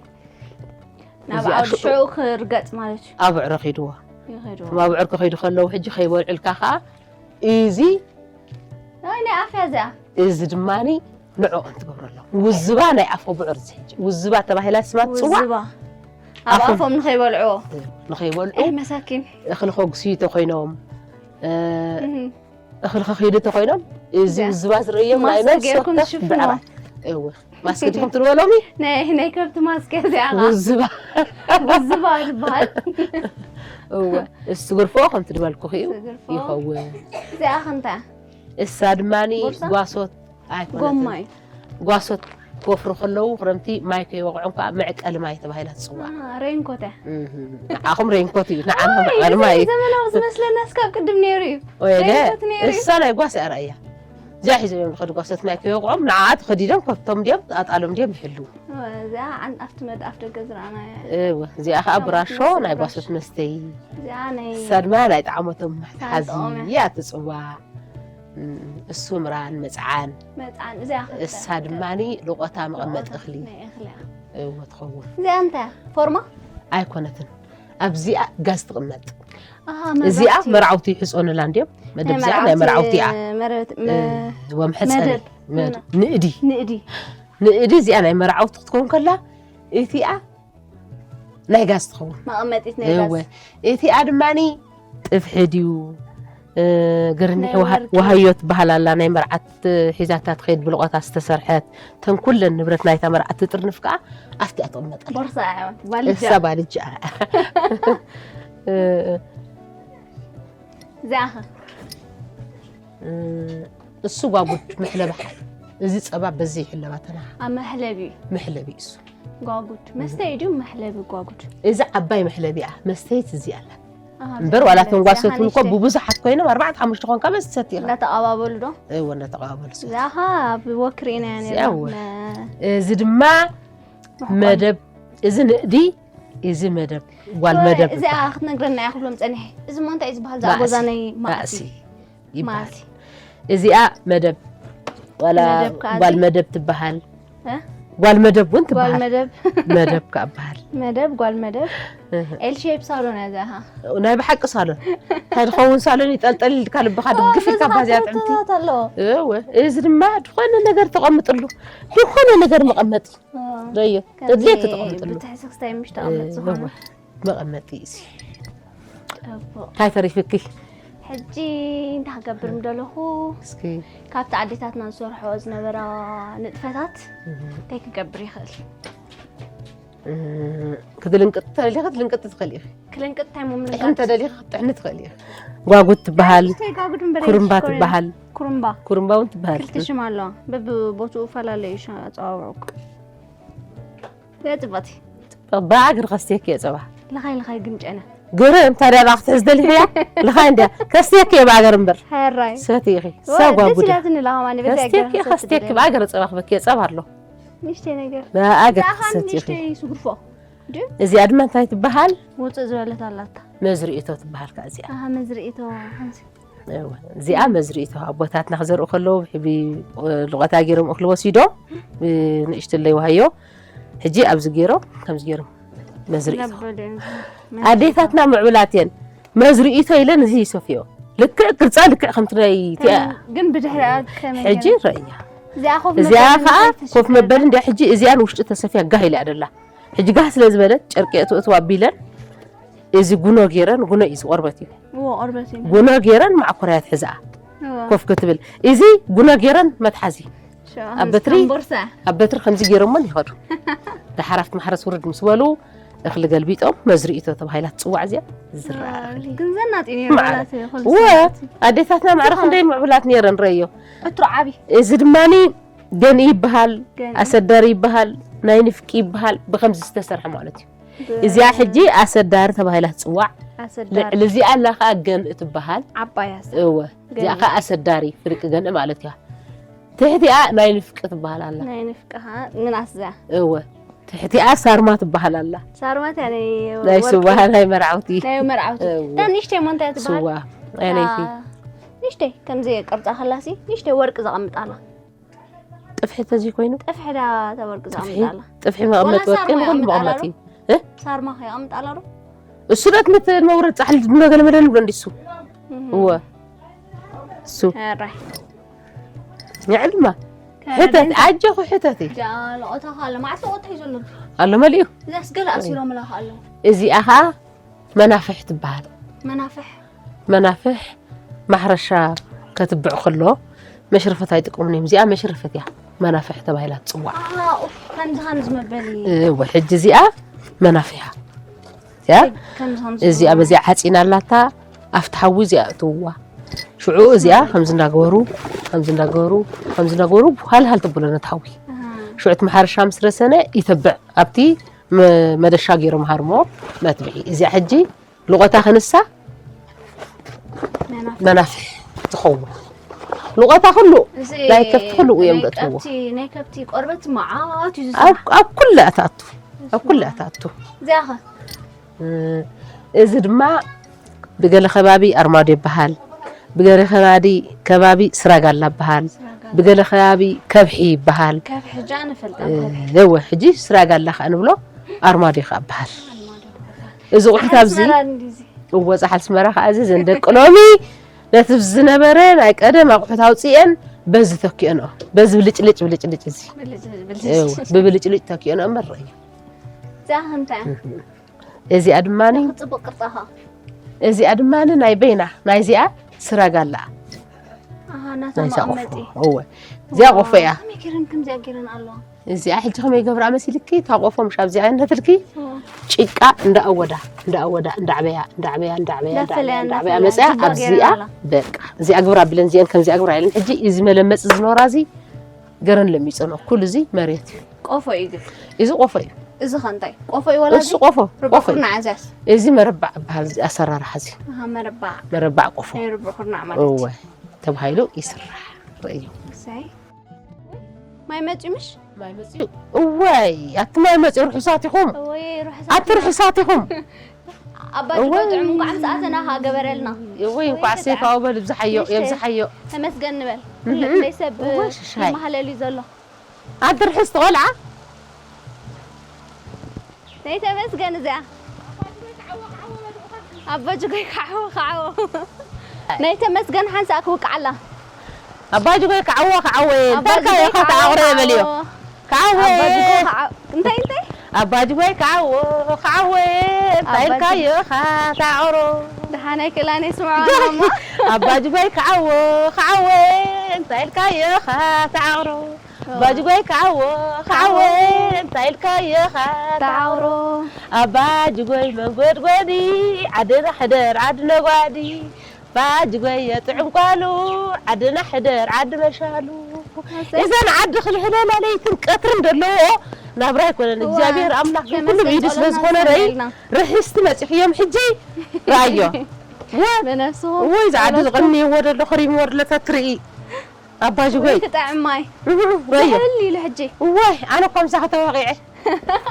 ናብ እዚኣ ዓውዲ ሽዑ- ሽዑ ክርገጥ ማለት እዩ ኣብ ዕረ ኺድዎ ይኸድዎ እቶም ኣብ ዕር ክኸይዱ ከለዉ ሕጂ ከይበልዑልካ ከዓ እዚ ኣይ ናይ ኣፍያ እዚኣ እዚ ድማ ንዕኦም ትገብረሎም ውዝባ ናይ ኣፎ ብዕር እዚ ሕጂ ውዝባ ተባሂላ ስማ ትፅዋዕ ውዝባ ኣብ ኣፎም- ኣፎም ንኸይበልዕዎ ንኸይበልዑ ኤህ መሳኪን እኽሊ ከጉስዩ ተኮይኖም እ፣ እህ። እኽሊ ከኺዱ ተኮይኖም እዚ እዚኣ። ውዝባ ዝርእዮም ናይ ማስክ ነብሲ ጌርኩም ወከፍ ትሽፍንዎ። ብዕራይ እወ ማስክ ዲኹም ትልበሎሚ ናይ ናይ ከብቲ ማስክ እዚኣ ኸዓ ውዝባ ውዝባ ዝበሃል እወ እሱ ግርፎ ከምቲ ዝበልኩ እዩ ስግርፎ ይኸውን እዚኣ ኸ እንታይ እሳ ድማኒ ቦርሳ? ጓሶት ኣይኮነትን። ጎማ እዩ ጓሶት ክወፍሩ ከለዉ ክረምቲ ማይ ከይወቕዖም ከዓ መዕቀሊ ማይ ተባሂላ ትፅዋዕ ሬንኮት እያ እህ፣ ንዓኹም ሬንኮት እዩ ንዓና መዕቀሊ ማይ እዩ ዘመናዊ ዝመስለና እስካብ ቅድም ነይሩ እዩ ወይለ ሬንኮት ነይሩ እዩ እሳ ናይ ጓስ እያ ርኣያ እዚኣ ሒዘ እዮም ዝኸዱ ጓሶት ማይ ከይወቕዖም ንዓ ተኸዲዶም ከብቶም ድዮም ኣጣሎም ድዮም ይሕልዉ እዚኣ ዓን- ኣብቲ መድ ኣፍ ደገ ዝረኣናያ እወ እዚኣ ከዓ ብራሾ ትመስል ናይ ብራሾ። ጓሶት መስተይ እዚኣ ናይ እሳ ድማ ናይ ጣዕሞቶም መትሓዚ ጣዕሞም። እያ ትፅዋዕ እም፣ እሱ ምራን መፅዓን መፅዓን እዚኣ ኸ እሳ ድማ ልቆታ መቐመጢ እኽሊ ናይ እኽሊ እያ። እወ ትኸውን እዚኣ እንታይ ፎርማ ኣይኮነትን ኣብዚኣ ጋዝ ትቕመጥ ኣሃ፣ እዚኣ መብራህቲ። መርዓውቲ ይሕፀኑላ እንድዮም መደብ ናይ እዚኣ ናይ መርዓውቲ እያ መረብት- መ- እ፣ ወምሐፀኒ መደብ። መድ- ንእዲ ንእዲ ንእዲ እዚኣ ናይ መርዓውቲ ክትከውን ከላ እቲኣ ናይ ጋዝ ትኸውን መቐመጢት ናይ እወ ጋዝ እቲኣ ድማኒ ጥፍሒ ድዩ እ፣ ግርኒሒ ናይ ወሃ- ወርቂ። ወሃዮ ትበሃል ኣላ ናይ መርዓት ሒዛታ ትኸይድ ብልቆታ ዝተሰርሐት ተን ኩለን ንብረት ናይታ መርዓት ትጥርንፍ ከዓ ኣብቲኣ ትቕመጠላ ቦርሳ እያ ባልጃ እሳ ባልጃ እዚኣ ኸ እሱ ጓጉድ መሕለቢ ሓደ እዚ ጸባ በዚ ይሕለባ ተና ኣብ መሕለቢ እዩ መሕለቢ እዩ እሱ ጓጉድ መስተ እዩ ድዩ መሕለቢ ጓጉድ እዚ ዓባይ መሕለቢ እያ መስተይት እዚ ኣላ ኣሃ፣ እምበር ዋላ መሕለቢ እቶም ጓሶት እውን እኮ ንእሽተይ። ብብዙሓት ኮይኖም ኣርባዕተ ሓሙሽተ ኮንካ በዚ ትሰቲ ኢኻ እንዳተቐባበሉ ዶ እወ እንዳተቐባበሉ ሰ እዚኣ ኸ ኣብ ወክር ኢና እዚኣ እወ። ነርና እዚ ድማ መደብ እዚ ንእዲ እዚ መደብ ጓል መደብ እዚኣ ይበሃል። ክትነግረና እያ ክብሎም ፀኒሐ እዚ ሞ እንታይ እዩ ዝበሃል እዛ ማእሲ። ጎዛ ናይ ማእሲ ማእሲ ይበሃል ማእሲ እዚኣ መደብ ዋላ መደብ ከኣ ጓል እዚ? መደብ ትበሃል እ? ጓል መደብ እውን ጓል ትበሃል። መደብ መደብ ከኣ በሃል። መደብ ጓል መደብ ኤል ሼፕ ሳሎን እያ እዚኣ። ናይ ብሓቂ ሳሎን። እንታይ ድኸውን ሳሎን ይጠልጠል ኢልካ ልብኻ ድግፍ ኢልካ ባዚያ ጥዕምቲ። ተታት ኣለዎ። እወ፣ እዚ ድማ ዝኾነ ነገር ተቐምጥሉ። ዝኾነ ነገር መቐመጢ። ደዮ። ተድልየት ተቐምጥሉ። ብትሕስክስታይ ምሽ ተቐመጥ ዝኾነ። እወ፣ መቐመጢ እዚ። ጠቦ። እንታይ ተሪፍኪ? ሕጂ እንታይ ክገብር ምደለኹ? እስኪ ካብቲ ኣዴታትና ዝሰርሖ ዝነበራ ንጥፈታት እንታይ ክገብር ይኽእል? እም፣ ክትልንቅጥ ተደሊኺ ክትልንቅጥ ትኽእል ኢኺ። ክልንቅጥ እንታይ ሞ ጥሕን ተደሊኺ ክትጥሕኒ ትኽእል ኢኺ። ጓጉት ትበሃል፣ ምልንጋጉድ እምበር ኩርምባ ኣይሽኮርን። ትበሃል። ኩርምባ ኩርምባ እውን ትበሃል። ክልተ ሽም ኣለዋ። በብቦትኡፈላለዩ ሽ- ኣጸዋውዑ። ዘጽበቲ ብኣግሪ ከስትየኪ እየ ጸባ። ለኻይ ለኻይ ግን ጨነ ግርም ታዲያ ብኣ ክትሕዝ ደሊኽያ? ልኻይ እንድያ ከስትየኪ እየ ብኣገር እምበር። ሕራይ ሰቲ ኢኺ ወ- ሰጓ ደስ ጉዳ ኢላትኒ ለኻ ማኒ በዚ ከስትየኪ ከስትየኪ ብኣገር ጸባ ክበኪ እየ ጸባ ኣሎ። ንሽተይ ነገር ብኣገር ዛኻ ክሰቲ ኢኺ። ንሽተይ ስጉርፎ ድዩ? እዚኣ ድማ እንታይ ትበሃል? ውፅእ ዝበለት ኣላታ መዝርእቶ ትበሃል ከ እዚኣ። ኣሃ መዝርእቶ ሓንሲ እወ፣ እዚኣ መዝርእቶ ኣቦታትና ክዘርኡ ከለዉ ብሕቢ ልቆታ ገይሮም እኽሊ ወሲዶም ንእሽትለይ ዋሃዮ ሕጂ ኣብዚ ገይሮም ከምዚ ገይሮም መዝርእቶ። ዘበደ ኣዴታትና ምዕብላት እየን። መዝርእቶ ኢለን እዚ ይሰፍዮ። ልክዕ ቅርጻ ልክዕ ከምቲ ናይ እቲኣ ግን ብድሕሪኣ ከመይ ሕጂ ገይራ? ረእያ። እዚኣ ኮፍ እዚኣ መበሊ ከዓ እንታይ ኮፍ ተሸክማ? መበሊ እንዲያ ሕጂ እዚኣን ውሽጢ ተሰፍያ ጋህ ኢላ እያ ደላ። ሕጂ ጋህ ስለ ዝበለት ጨርቂ እትእትዋ ኣቢለን እዚ ጉኖ ገይረን፣ ጉኖ እዩ እዚ ቆርበት እዩ። እዎ ቆርበት እዩ ጉኖ ገይረን ማዕኮርያ ትሕዝኣ እዎ ኮፍ ክትብል። እዚ ጉኖ ገይረን መትሓዚ ሸ- ኣብ በትሪ ቦርሳ ኣብ በትሪ ከምዚ ገይሮሞን ይኸዱ። ደሓር ኣብቲ ማሕረስ ውርድ ምስ በሉ እኽሊ ገልቢጦም መዝርእቶ ተባሂላ ትፅዋዕ እዚኣ ዝዝረኣ እኽሊ። ግን ዘናጢ ማዕረ። ነይሩ ወ ኣዴታትና ማዕረ ክንደይ ምዕቡላት ነይረን ረእዮ። ዕትሮ ዓቢ እዚ ድማኒ ገንኢ ይበሃል፣ ገንኢ። ኣሰዳሪ ይበሃል፣ ናይ ንፍቂ ይበሃል፣ ብከምዚ ዝተሰርሐ ማለት እዩ። እዚኣ ሕጂ ኣሰዳሪ ተባሂላ ትፅዋዕ። ኣሰዳሪ ልዕሊ እዚኣ ኣላ ከዓ ገንኢ ትበሃል። ዓባያ እሳ። እወ እዚኣ ከዓ ኣሰዳሪ ፍርቂ ገንኢ ማለት እያ። ትሕቲኣ ናይ ንፍቂ ትበሃል ኣላ። ናይ ንፍቅኻ ምናስ እዚኣ እወ ትሕቲኣ ሳርማ ትበሃል ኣላ። ሳርማት እያ ናይ ናይ ወርቂ። ስዋ ናይ መርዓውቲ ናይ መርዓውቲ እወ። እታ ንእሽተይ ሞ እንታይ ትበሃል? ስዋ ናይ ነይቲ ንእሽተይ ከምዚ ቅርፃ ከላሲ ንእሽተይ ወርቂ ዘቐምጣላ ጥፍሒ ተዚ ኮይኑ ጥፍሒ ዳ ተወርቂ ጥፍሒ ዘቐምጣላ ጥፍሒ መቐመጢ ወላ ወርቂ ሳርማ ንኹሉ የቐምጣላ መቐመጢ ዶ? እ? ሳርማ ከየቐምጣላ ዶ? እሱ ዶት ምት መውረድ ፃሕሊ ድመገለመለ ንብሎ እንዲሱ እወ እሱ ሕራይ ንዕልማ ሕተት ኣጀኹ ሕተት ጃ ለቆታ ካለ ማዕስ ለቆታ እዩ ዘሎ ኣሎ መሊኡ እዛስ ገለ ኣሲሮም ላኸ ኣለዉ እዚኣ ኸዓ መናፍሕ ትበሃል። መናፍሕ መናፍሕ ማሕረሻ ከትብዕ ከሎ መሽረፈት ኣይጥቀሙን እዮም። እዚኣ መሽረፈት እያ መናፍሕ ተባሂላ ትፅዋዕ። ኣሃ፣ ኡፍ፣ ከምዚ ከምዚ መበሊ እወ ሕጂ እዚኣ መናፍሕ እያ። እዚኣ ከምዚ ከምዚ እዚኣ በዚኣ ሓፂን ኣላታ ኣብቲ ሓዊ እዚኣ እትውዋ ሽዑ እዚኣ ከምዚ እንዳገበሩ ከምዚ እንዳገበሩ ከምዚ እንዳገበሩ ሃልሃል ተብሎ ነቲ ሓዊ ኣሃ፣ ሽዑ እቲ ማሕረሻ ምስ ረሰነ ይተብዕ ኣብቲ መ- መደሻ ገይሮም ሃርሞ መትብዒ እዚኣ ሕጂ ልቆታ ክንሳ መናፍሕ መናፍሕ ትኸውን ልቆታ ኩሉ እዚ ናይ ከብቲ ኩሉ እዮም ናይ ዘእትውዎ። ከብቲ ናይ ከብቲ ቆርበት መዓት እዩ ዝስራሕ ኣብ ኣብ ኩሉ ኣታቱ ኣብ ኩሉ ኣታቱ እዚኣ ኸ እዚ ድማ ብገለ ከባቢ ኣርማዶ ይበሃል ብገለ ከባቢ ከባቢ ስራጋላ ይበሃል ብገለ ከባቢ ከብሒ ይበሃል ከብሒ ሕጂ ኣነ ፈልጣ እወ ሕጂ ስራጋላ ከዓ ንብሎ ኣርማዶ ከዓ ይበሃል እዚ ቁሒት ኣብዚ ኣስመራ እንዲዚ እወ ፃሓል ስመራ ከዓ እዚ ዘን ደቂ ሎሚ ነቲ ዝነበረ ናይ ቀደም ኣቑሑት ኣውፅኤን በዚ ተኪኦንኦ በዚ ብልጭልጭ ብልጭልጭ እዚ እወ ብብልጭልጭ ተኪኦንኦ እምበር ረእዩ እዚኣ እንታይ እዚኣ ድማኒ ጽቡቅ ቅርጻኻ እዚኣ ድማኒ ናይ በይና ናይዚኣ ስራጋላ ኣሃ ናታ ናይዛ ቆፎ መቐመጢ እወ እዚኣ ቆፎ እያ ከመይ ገይረን ከምዚኣ ገይረን ኣለዋ እዚኣ ሕጂ ከመይ ገብራ መሲልኪ እታ ቆፎ ምሽ ኣብዚኣ ነትልኪ ጭቃ እንዳኣወዳ እንዳኣወዳ እንዳዕበያ እንዳዕበያ እንዳዕበያ እንዳፈለያ እንዳዕበያ እንዳፈለያ መፅያ ጅባ ኣብዚኣ ገይረን ኣላ በቃ እዚኣ ግብራ ቢለን እዚአን ከምዚኣ ግብራ ኢለን ሕጂ እዚ መለመፂ ዝኖራ እዚ ገረን ለሚፀኖ ኩሉ እዚ መሬት እዩ ቆፎ እዩ ግን እዚ ቆፎ እዩ እዚ ከ እንታይ ቆፎ እዩ ወላ እሱ ቆፎ ርባ ቆፎ እዩ ኩርናዕ እዚያስ እዚ መረባዕ በሃል እዚ ኣሰራርሓ እዚ ኣሃ መረባዕ መረባዕ ቆፎ ናይ ርባ ኩርናዕ ማለት እወ ተባሂሉ ይስራሕ ርእዩ እሰይ ማይ መፅዩ ምሽ እወይ ኣቲ ማይ መፅኡ ርሑሳት ኢኹም ወይ ርሑስ ኣቲ ርሑሳት ኢኹም ኣባ ጅቦ ጥዑም እንኳዕ ምስ ኣተና ከዓ ገበረልና ወይ እንኳዕ ሴፋ ወበል ይብዝሓዮ የብዝሓዮ ተመስገን ንበል ኩሉ ክንደይ ሰብ እወ ሽሻይ ይመሃለል እዩ ዘሎ ኣንቲ ርሑስቲ ቆልዓ ናይ ተመስገን እዚኣ ኣባጅጎይ ካዕዎ ካዕዎ። ናይ ተመስገን ሓንሳእ ክውቃዓላ። ኣባጅጎይ ካዕዎ ካዕዎ እንታይ ኢልካ ኢኻ ተዓቑረ በልዮ። ካዕዎ ኣባጅጎ ካዕዎ እንታይ እንታይ? ኣባጅጎይ ካዕዎ ካዕዎ እንታይ ኢልካ ኢኻ ተዓቑሮ። ደሓን ኣይክእላን እየ ስምዖ። ኣባጅጎይ ካዕዎ ካዕዎ እንታይ ኢልካ ኢኻ ተዓቑሮ። ኣባጅጎይ ካዕዎ ካዕዎ እንታይ ኢልካ ኢኻ ተዓቑሮ። ኣባጅጎይ መንጎድጎዲ ዓድና ሕደር ዓዲ ነጓዲ። ኣባጅጎይ የጥዕም ጓሉ ዓድና ሕደር ዓዲ መሻሉ። እዘን ዓዲ ክልህለላ ለይትን ቀትርን ዘለዎ ናብራ ኣይኮነን። እግዚኣብሔር ኣምላኽ ግን ኩሉ ብኢዱ ስለ ዝኾነ ረይ ርሕስቲ መፂኽዮም ሕጂ ራዮ። ወይ ዝዓዲ ዝቐንይዎ ደሎ ክሪምዎ ደሎ ተትርኢ ኣባጅጎይ ክጥዕም ማይ እህ፣ ረዮ። ዝሕል ኢሉ ሕጂ እዋይ ኣነ እኳ ምሳኺ ተዋቒዐ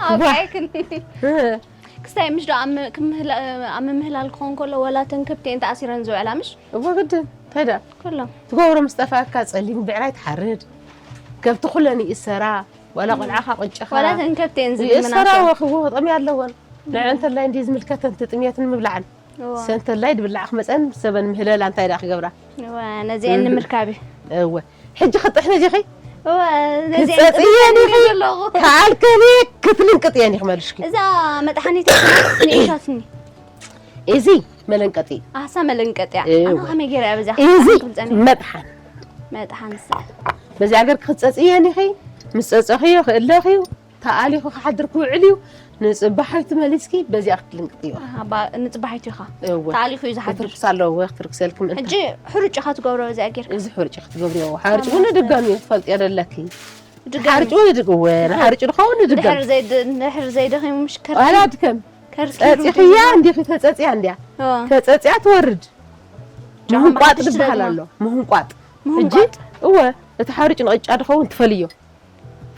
ኣውቃዕክን እህ፣ ክስታይ ምሽ ዶ ኣብ ም- ክምህላ- ኣብ ምምህላል ክኸውን ከሎ ወላ ተን ከብቲ እየን ተኣሲረን ዝውዕላ ምሽ እወ ግድን እንታይ ደኣ ኩሎም ትገብሮ ምስ ጠፋእካ ጸሊም ብዕራይ ትሓርድ ከብቲ ኩለን ይእሰራ ዋላ ቆልዓኻ ቅንጭኻ ዋላ ተን ከብቲ እየን ይእሰራ ዝልምናቶ ወኽዎ ጠምያ ኣለወን ንዐ እንተላይ እንዲ ዝምልከተን ትጥምየትን ምብላዕን እወ። ሰንተላይ ድብላዕ ክመፀን ሰበን ምህለላ እንታይ ደኣ ክገብራ እወ ነዚአን ንምርካብ እዩ እወ ሕጂ ክጥሕኒ ዲኺ እወ ነዚአን ክፀፅየን ኢኺ ዘለኹ ከኣልከኒ ክትልንቅጥየን ኢኺ መልሽኪ እዛ መጥሓኒት ንኢሻትኒ እዚ መለንቀጢ ኣሳ መለንቀጢያ እወ። ኣነ ከመይ ገይረ እያ በዚኣ እዚ ክትሓንክም ፀኒሐ መጥሓን መጥሓን ሰ በዚኣ ገር ክትፀፅየን ኢኺ ምስ ፀፀኽዮ ክእለኽዩ ተኣሊኹ ክሓድር ክውዕል እዩ። ንፅባሒቱ መሊስኪ በዚኣ ክትልንቅጥዮ። ኣባ ንፅባሒቱ ኢኻ እወ ተኣሊኹ እዩ ዝሓድር። ክትርክስ ኣለዎ ወይ ክትርክሰልኪ ምእንቲ። ሕጂ ሕሩጭ ኢኻ ትገብሮ በዚኣ ጌርካ። እዚ ሕሩጭ ክትገብርዮ ሓርጭ እውን ንድጋሚ እዩ ክትፈልጥዮ ደለኪ። ድጋሚ ሓርጭ እውን ድግ እወ ንሓርጭ ድኸውን ንድጋሚ። ድሕር ዘይድ ድሕር ዘይደኺሙ ምሽ ከር ዋላ ድከም ከርኪሩ ጸጺኽያ እንዲኺ ተጸጽያ እንድያ። እወ ተጸጽያ ትወርድ። ጫማ ምህንቋጥ ሓድሽ ድበሃል ትደግማ። ኣሎ ምህንቋጥ። ሕጂ ምህንቋጥ። እወ እቲ ሓርጭ ንቕጫ ድኸውን ትፈልዮ።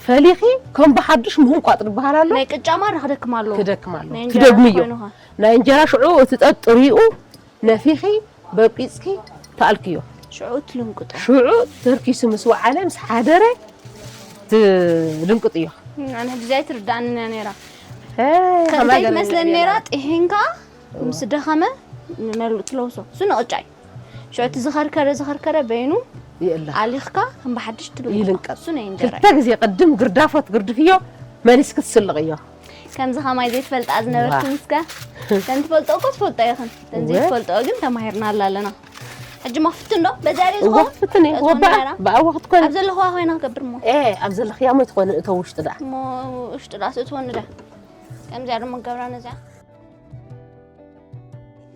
ፈሊኺ ከም ብሓዱሽ ምህንቋጥ ዝበሃል ኣሎ። ናይ ቅጫ ማራ ክደክም ኣለዎ። ክደክም ኣለዎ። ናይ እንጀራ ትደግምዮ። ኮይኑ ኸ? ናይ እንጀራ ሽዑ እቲ ጠጥ ጥሪኡ ነፊኺ በቂፅኪ ትኣልክዮ። ሽዑ ትልንቅጦ። ሽዑ ተርኪሱ ምስ ወዓለ ምስ ሓደረ ትልንቅጥዮ። ኣነ ሕጂ እዚኣ ኣይትርድኣንን እያ ነይራ። እ፣ ከምታይ ከማይ ትመስለኒ ገለ ነይራ፣ ገለ። ጥሒንካ ምስ ደኸመ ንመል-፣ ትለውሶ። እሱ ንቕጫ እዩ። ሽዑ እቲ ዝኸርከረ ዝኸርከረ በይኑ ይእለ። ኣሊኽካ ከም ብሓድሽ ትብል። ይልንቀጥ። እሱ ናይ እንጀራ ክልተ እዩ። ግዜ ቅድም ግርዳፎ ትግርድፍዮ፣ መሊስኪ ትስልቕዮ። ከምዚ ከማይ ዘይትፈልጣ ዝነበርኪ ዋእ። ምስጋ። ተን ትፈልጦ እኮ ትፈልጦ ኢኽን። ተን እወ። ዘይትፈልጦ ግን ተማሂርናላ ኣለና። ሕጂ ማ ፍትን ዶ? በዚኣ ድዩ እወ ዝኸውን? ፍትን እዩ። እቶ ወባእ ንገራ። ብኣወ ክትኮን። ኣብ ዘለኽዋ ኮይና ክገብር እሞ። ኤ ኣብ ዘለኽያ ሞ ትኾን እቶ ውሽጢ ደኣ። እሞ ውሽጢ ደኣ ስእትወኒ ዳ። ከምዚኣ ድማ ገብራ ነዚኣ።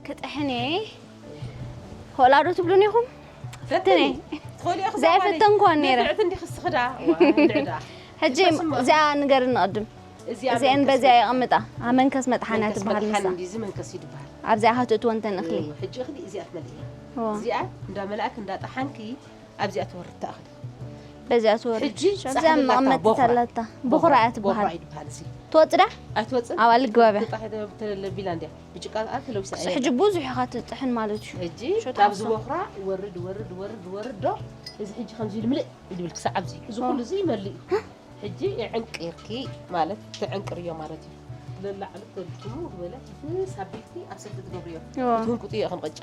ክጥሕን እየ። ሆላ ዶ ትብሉን ኢኹም? ፍትኒ። ትኾልዮ ክዛባ ነይ። ዘይፈተንኳን ነይረ። ንፍዕቲ እንዲኺ ስኽዳ። እዋ፣ እንድዕዳ። ሕጂ ተስምዖ። እዚኣ ንገርኒ ቅድም። እዚኣ እዚአን መንከስ በዚኣ ይባሃል። የቐምጣ። ኣብ መንከስ መጥሓንያ መንከስ ትበሃል መጥሓን ንሳ። እንዲ፣ እዚ መንከስ እዩ ዝበሃል። ኣብዚኣ ኸትእትወ እንተን እኽሊ። እዎ፣ ሕጂ እኽሊ እዚኣ ትመልእያ። እዎ። እዚኣ እንዳመላእክ እንዳጠሓንኪ ኣብዚኣ ትወርድ እታ እኽሊ። በዚኣ ትወርድ። ሕጂ ሽዑ ጻሕሊ እዚኣ ኣላታ፣ መቐመጢት ቦኽራ። ኣላታ። ቦኽራ ቦኽራ እያ ትበሃል። ቦኽራ እዩ ዝበሃል እዚ። ትወጽእ ዳ? ኣይትወጽእን? ኣብኣ ልግባብያ። ተጣሒ-፣ ተለቢላ እንድያ። ብጭቃ ከኣ ተለዊሳ እያ። ሕጂ ብዙሕ ኢኻ ትጥሕን ማለት እዩ። ሕጂ ሽዑ ካብዚ ትሓፍሶ። ቦኽራ ወርድ፣ ወርድ፣ ወርድ፣ ወርድ ዶ፣ እዚ ሕጂ ከምዚ ኢሉ ምልእ ይብል ክሳዕ ኣብዚ። እዚ ኦ። ኩሉ እዚ ይመልእ እዩ። ሕጂ የዕንቂርኪ ማለት ተዕንቅርዮ ማለት እዩ። ለላዕሉ ተልክሙ ዝበለ ምስ ኣቢልኪ ኣብ ሰፍኢ ትገብርዮ። እዎ። ትህንቁጥዮ ኢኽን ቅጫ።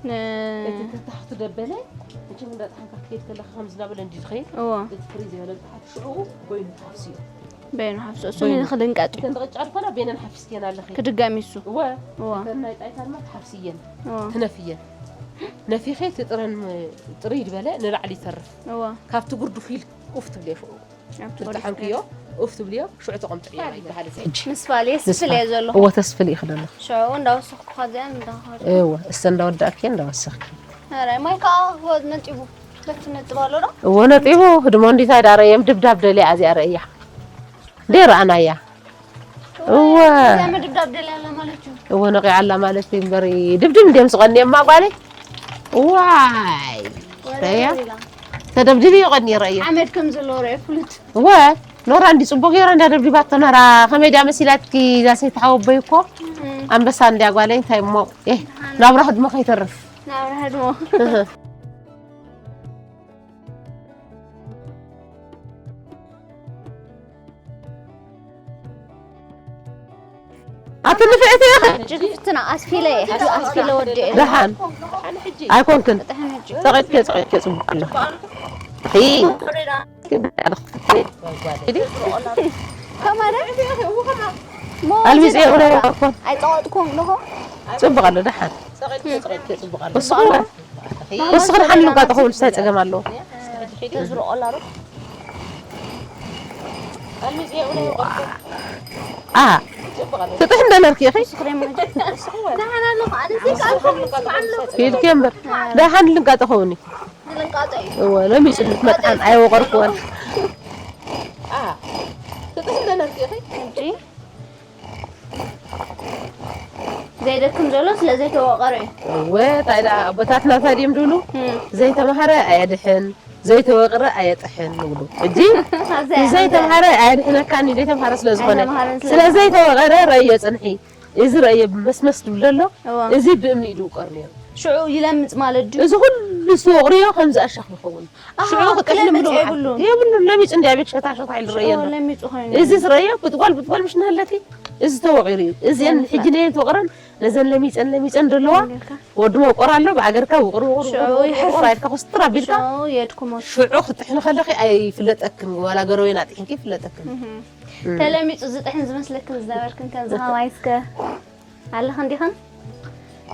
ን- እቲ ተታሕቱ ደበለ እንቺ እንዳጠሓንካ ክትከይድ ከለኻ ከምዚ እናበለ እንዲ ዝኸይድ እዎ። እቲ ፍርይ ዝበለ ብታሕቲ ሽዑ በይኑ ትሓፍስዮ። በይኑ ሓፍሶ። እሱ በይኑ። ንኽልንቀጥ እዩ። እተን ቅጫ ዝኾና በይነን ሓፊስክየን ኣለኺ። ክድገም እዩ እሱ። እወ። እዎ። እተን ናይ ጣይታ ድማ ትሓፍስየን። እዎ። ትነፍየን። ነፊኸ እቲ ጥረን ጥርይ ዝበለ ንላዕሊ ይተርፍ። እዎ። ካብቲ ጉርዱ ፊል ኡፍ ትብልዮ ሽዑ። ኣብቲ ትልጥሓንክዮ ኡፍ ትብልዮ ሽዑ ተቐምጥዕዮ ይበሃል እዚ ሕጂ። ምስ ፋል የስፍል እየ ዘሎ። እወ ተስፍል ኢኺ ደለኺ። ሽዑ እንዳወሰኽኩ ኸዚኣን እንዳኸዱ። እወ እሰ እንዳወዳእኪ እንዳወሰኽኪ። ኧረ ማይ ከዓ ወ-፣ ነጢቡ። በቲ ነጥብ ኣሎ ዶ? እወ ነጢቡ። ህድሞ እንዲታይ ዳረየም ድብዳብ ደልያ እዚኣ ረእያ። ደይ ረኣናያ። እወ። እዚኣ ምድብዳብ ደልያ ኣላ ማለት እዩ። እወ ነቒዓ ኣላ ማለት እዩ እምበር ድብድብ እንድዮም ዝቐንየማ ጓለይ። ዋይ። ወረ ረያ። ኢላ። ተደብድቢ ይቐኒ ረእዮ። ሓመድ ከም ዘለዎ ረእዮ ፍሉጥ። እወ ኖራ እንዲ ጽቡቕ ገይራ እንዳ ደብድባቶ ነራ ከመይ ድያ መሲላትኪ እዛ ሰይቲ ሓወቦይ እኮ እም። ኣንበሳ እንድያ ጓለይ እንታይ እሞ ኤህ ናብራ ህድሞ ከይተርፍ። ናብራ ህድሞ። እህ። ትንፍዕቲ ኢኺ። ሕጂ ክፍትና ኣስፊለ እየ። ሕጂ ኣስፊለ ወዲኤ። ደሓን ኣይኮንክን። ጥሕን ሕጂ። ጸቒጥኪ፣ ጸቒጥኪ ጽቡቕ ኣሎ። ሂ። ከማረ? ኣልሚጽ የብረ ይወርኮን። ኣይጸቐጥኩን ኣለኹ። ጽቡቕ ኣሎ፣ ደሓን። እስኹ፣ እስኹ ደሓን ልንቃጠኹ፣ እንታይ ጸገም ኣለዎ? ተዝርቆ ኣላ ዶ? ኣ፣ ትጥሕን ዶ ነርኪ ኢኺ? ኢልኪ እምበር። ደሓን ልንቃጠ ኸውኒ። እወ፣ ሎሚ ጽድት መጥሓን ኣይወቐርክወን። ኣ፣ ትጥሕን ዶ ነርኪ ኢኺ? እንጂ ዘይደክም ዘሎ ስለ ዘይተወቐረ እዩ። እወ፣ ታይ ደኣ ኣቦታትና እንታይ ድዮም ድብሉ? እም። ዘይተማሃረ ኣየድሕን፣ ዘይተወቕረ ኣየጥሕን ንብሉ። ሕጂ ኣብዛ እያ ዘይተማሃረ ኣየድሕነካን እዩ፣ ዘይተማሃረ ስለ ዝኾነ። ኣይተማሃረን ስለ ስለ ዝኾነ። ዘይተወቐረ ረእዮ ጽንሒ። እዚ ረእዮ ብመስመስ ድብል ዘሎ፣ እወ። እዚ ብእምኒ እዩ ድውቀር ነይሩ። ሽዑ ይለምጽ ማለት ድዩ? እዚ ኩሉ ዝተወቕርዮ ከምዚ ኣሻኽ ይኸውን። ኣሃ፣ ሽዑ ክጥሕን ክለምጽ ምሉ የብሉን። የብሉን፣ ለሚጹ እንዲ ኣቤት ሸታ ሸታ ኢሉ ረእዮ ሽዑ ኣሎ። ለሚጹ ኮይኑ። እዚ ዝረእዮ ብጥጓል ብጥጓል ምሽ ናሃለቲ፣ እዚ ተወቒሩ እዩ። እዚ ለሚጹ። ሕጂ ነየን ተወቕረን፣ ነዘን ለሚጸን ለሚጸን ዘለዋ፣ ለሚጽካ። ወዲ መቆር ኣሎ፣ ብኣገርካ ውቕር ውቕር ሽዑ ውቕር ውቕር ይሐፍር። ውቕር ኣልካ ኮስትር ኣቢልካ፣ ሽዑ የድክሞ። ሽዑ ክትጥሕኒ ከለኺ ኣይፍለጠክን፣ ዋላ ገረወይን ኣጥሒንኪ ይፍለጠክን። እህ። እም። ተለሚጹ ዝጥሕን ዝመስለክን ዝነበርክን ከምዚ ከማይ እስከ ኣለኽን ዲኽን?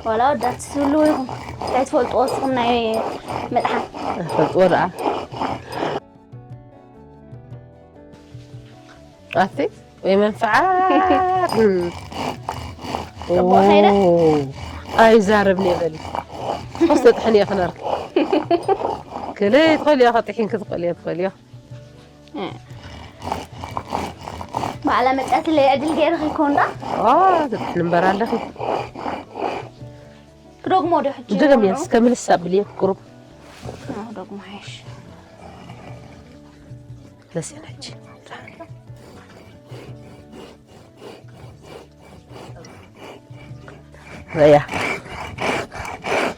ዋላ ወዳት ትህልዉ ኢኹም። እንታይ ትፈልጥዎ እስኹም ናይ ምጥሓን? ፈልጥዎ ደኣ። ኣቲ ወይ መንፍዓት። እም። ጽቡቕ ከይደ? ኦ፣ ኣይዛረብን እየ በሊ። ክተጥሕን እየ ክነርኪ። ክልይ ትኽእልዮ፣ ከጥሒን ክትኽእልዮ ትኽእልዮ። እ። ባዕላ መጻትለይ ዕድል ገይረ ከይኮን ደኣ? ኦ፣ ትጥሕን እምበር ኣለኺ። ክደግሞ ዶ ሕጂ? ድገም እየ፣ እስከ ምልስ ኣብልየ ቁሩብ። ኦ፣ ክደግሞ ሓይሽ። ለስያን ሕጂ። ረያ።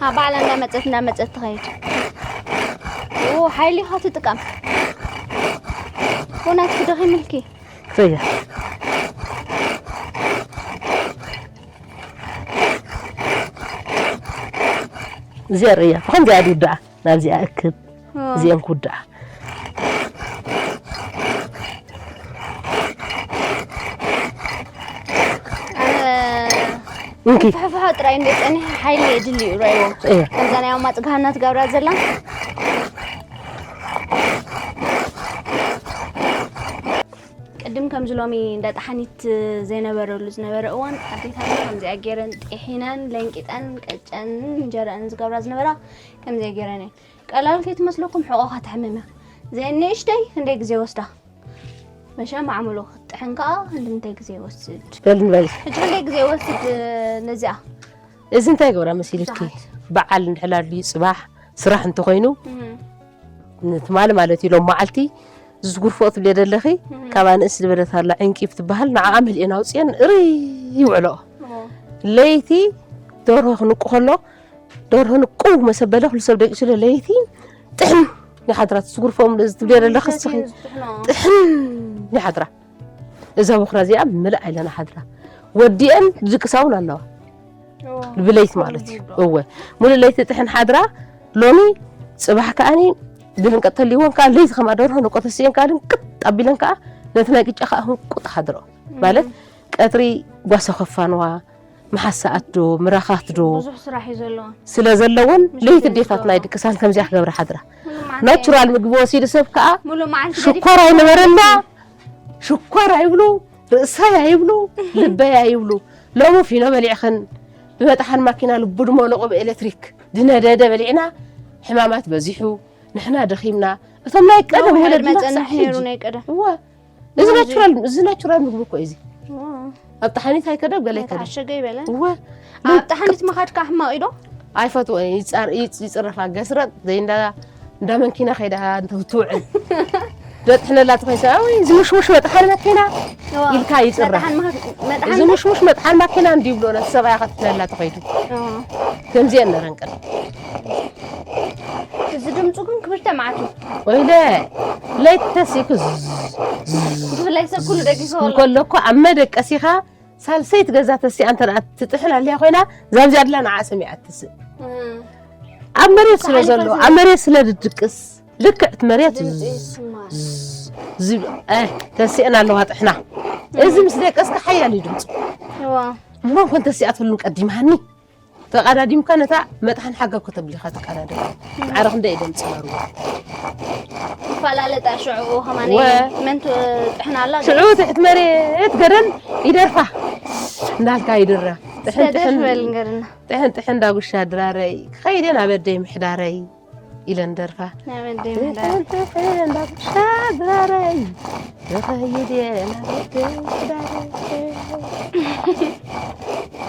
አ፣ ባዕላ እንዳመጸት፣ እንዳመጸት ትኸይድ። ኦ፣ ሓይሊ ኢኻ ትጥቀም። እውነት ክደኺምልኪ። ረያ። እዚኣ ረያ። ብኸምዚኣ ድውዳኣ። ናብዚኣ እክብ። ኦ። እዚአን ክውዳኣ። ኣነ እንኪ። ፍሕፍሖ ጥራይ እንደ ጸኒሐ ሓይሊ የድሊ እዩ፣ ረእይዎ። እየ። ከምዛ ናይ ኣማጽ ገሃና ትገብራ ዘላ። ቅድም ከምዚ ሎሚ እንዳ ጠሓኒት ዘይነበረሉ ዝነበረ እዋን፣ ኣዴታትና ከምዚኣ ገይረን ጢሒነን፣ ለንቂጠን፣ ቅጨን እንጀራኣን ዝገብራ ዝነበራ ከምዚኣ ገይረን እየን። ቀላል ከይትመስለኩም፣ ሕቖኻ ትሕምም ኢኻ። ዘየን ንእሽተይ ክንደይ ግዜ ይወስዳ? መሸም ኣዕምሎ ክትጥሕን ከኣ ክንዲ ምንታይ ግዜ ይወስድ? በል ንበል። ሕጂ ክንደይ ግዜ ይወስድ ነዚኣ? እዚ እንታይ ገብራ መሲልኪ? ብዙሓት። በዓል እንድሕር ኣልዩ ጽባሕ ስራሕ እንተኾይኑ፣ እም። ንትማሊ ማለት እዩ፣ ሎም መዓልቲ ዝጉርፎ ትብልዮ ዘለኺ፣ እም። ካብ ኣንእስ ዝበለት ኣላ ዕንቂፍ ትበሃል፣ ንዓኣ መሊኤን ኣውፅኤን እርይ ይውዕሎ። ኦ። ለይቲ ደርሆ ክንቁ ከሎ፣ ደርሆ ንቁ መሰበለ፣ ኩሉ ሰብ ደቂሱ፣ ለይቲ ጥሕን ይሓድራ፣ ዝጉርፎም ትብልዮ ዘለኺ እስኺ። ጥሕን ይሓድራ። እዛ ቦኽራ እዚኣ ምልእ ኣይለና ሓድራ። ወዲአን ዝድቅሳ እውን ኣለዋ። ኦ፣ ብለይቲ ማለት እዩ። እወ። ሙሉእ ለይቲ ጥሕን ሓድራ፣ ሎሚ ጽባሕ ከኣኒ ድልንቀት ተልይወን ከኣ ለይቲ ከማ ደርሆ ንቆ ተስእየን ከኣ ድንቅጥ ኣቢለን ከኣ ነቲ ናይ ቅጫ ከኣ ህንቁጥ ሓድሮ። ማለት ቀትሪ ጓሶ ከፋንዋ፣ መሓሳኣት ዶ፣ ምራኻት ዶ፣ ብዙሕ ስራሕ እዩ ዘለዋ። ስለ ዘለወን ምሽ ለይቲ ገንዘብ ኣዴታትና ይድቅሳን ከምዚኣ ክገብራ ሓድራ። ሙሉእ መዓልቲ ናቹራል ምግቢ ወሲዱ ሰብ ከኣ ሙሉእ መዓልቲ ሽኮር ገዲፍና ኣይነበረና። ሽኮር ኣይብሉ፣ ርእሰይ ኣይብሉ፣ ልበይ ኣይብሉ። ሎሚ ፊኖ በሊዕኽን ብመጥሓን ማኪና ልቡ ድመለቆ ብኤሌክትሪክ ድነደደ በሊዕና፣ ሕማማት በዚሑ፣ ንሕና ደኺምና። እቶም ናይ ቀደም ሎሚ ወለድና መጸንሕ ክሳዕ ነይሩ ሕጂ። ናይ ቀደም። እወ። እዚ እዚ ናቹራል፣ እዚ ናቹራል ምግቢ እኮ እዩ እዚ። እወ። ኣብ ጠሓኒት ኣይከደብ ገለ ኣይከደብ። ተዓሸገ ይበለ። እወ። ኣብ ጠሓኒት ምኻድካ ሕማቕ እዩ ዶ? ኣይፈትዎ፣ ይጻር-፣ ይጽ-፣ ይጽረፋ። ገስረጥ ዘይ እንዳ፣ እንዳ መንኪና ከይዳ እንተ ትውዕል። ደጥሕነላ ተኸይሳ፣ "ኣውይ፣ እዚ ምሽሙሽ መጥሓን መኪና" እዋ። ኢልካ ይጽረፍ። መጥሓን መኽ-፣ መጥሓን እዚ ዶ? ምሽሙሽ መጥሓን መኪና እንዲ ይብሎ ነቲ ሰብኣያ ከጥሕነላ ተኸይዱ። እዋ። ከምዚአን ነረን ቅድም። እዚ ድምፁ ግን ክብርተ መዓት እዩ። ወይለ፣ ለይቲ ተሲእኩ ዝ-፣ ዝ-፣ ብፍላይ ሰብ ኩሉ ደቂሱ ከሎ። እንከሎ እኮ ኣብ መደቀሲኻ ሳልሰይቲ ገዛ ተሲኣ እንተ ደኣ ትጥሕን ኣልያ ኮይና፣ ዛብዚኣ ድላ ንዓ ሰሚዓ ትስእ። ኣብ መሬት ስለ ዘሎ፣ ኣብ መሬት ስለ ድድቅስ፣ ልክዕቲ መሬት ድምፂ ይስማዕ። ዝብ-፣ እ፣ ተሲአን ኣለዋ ጥሕና። እዚ ምስ ደቀስካ ሓያል እዩ ድምፁ። እዋ። እሞ እንኳን ተሲኣትሉ ቀዲማኒ። ተቐዳዲምካ ነታ መጥሓን ሓጋብ ከተብሊኻ ትቀዳደም። ማዕረ ክንደይ ደምፂ ነርዎ። ይፈላለጣ ሽዑ ከማን ወ- መን ትጥሕን ኣላ? ሽዑ ትሕቲ መሬት ገደን ይደርፋ። እንዳልካ ይድራ። ጥሕን ስተደርፍ ጥሕን በል ንገርና። ጥሕን ጥሕን ዳጉሻ ድራረይ። ክኸይደ ናብ ኣደይ ምሕዳረይ። ኢለን ደርፋ። ናብ ኣደይ ምሕዳር። ጥሕን ጥሕን ዳጉሻ ድራረይ። ክኸይደ ናብ ኣደይ ምሕዳረይ።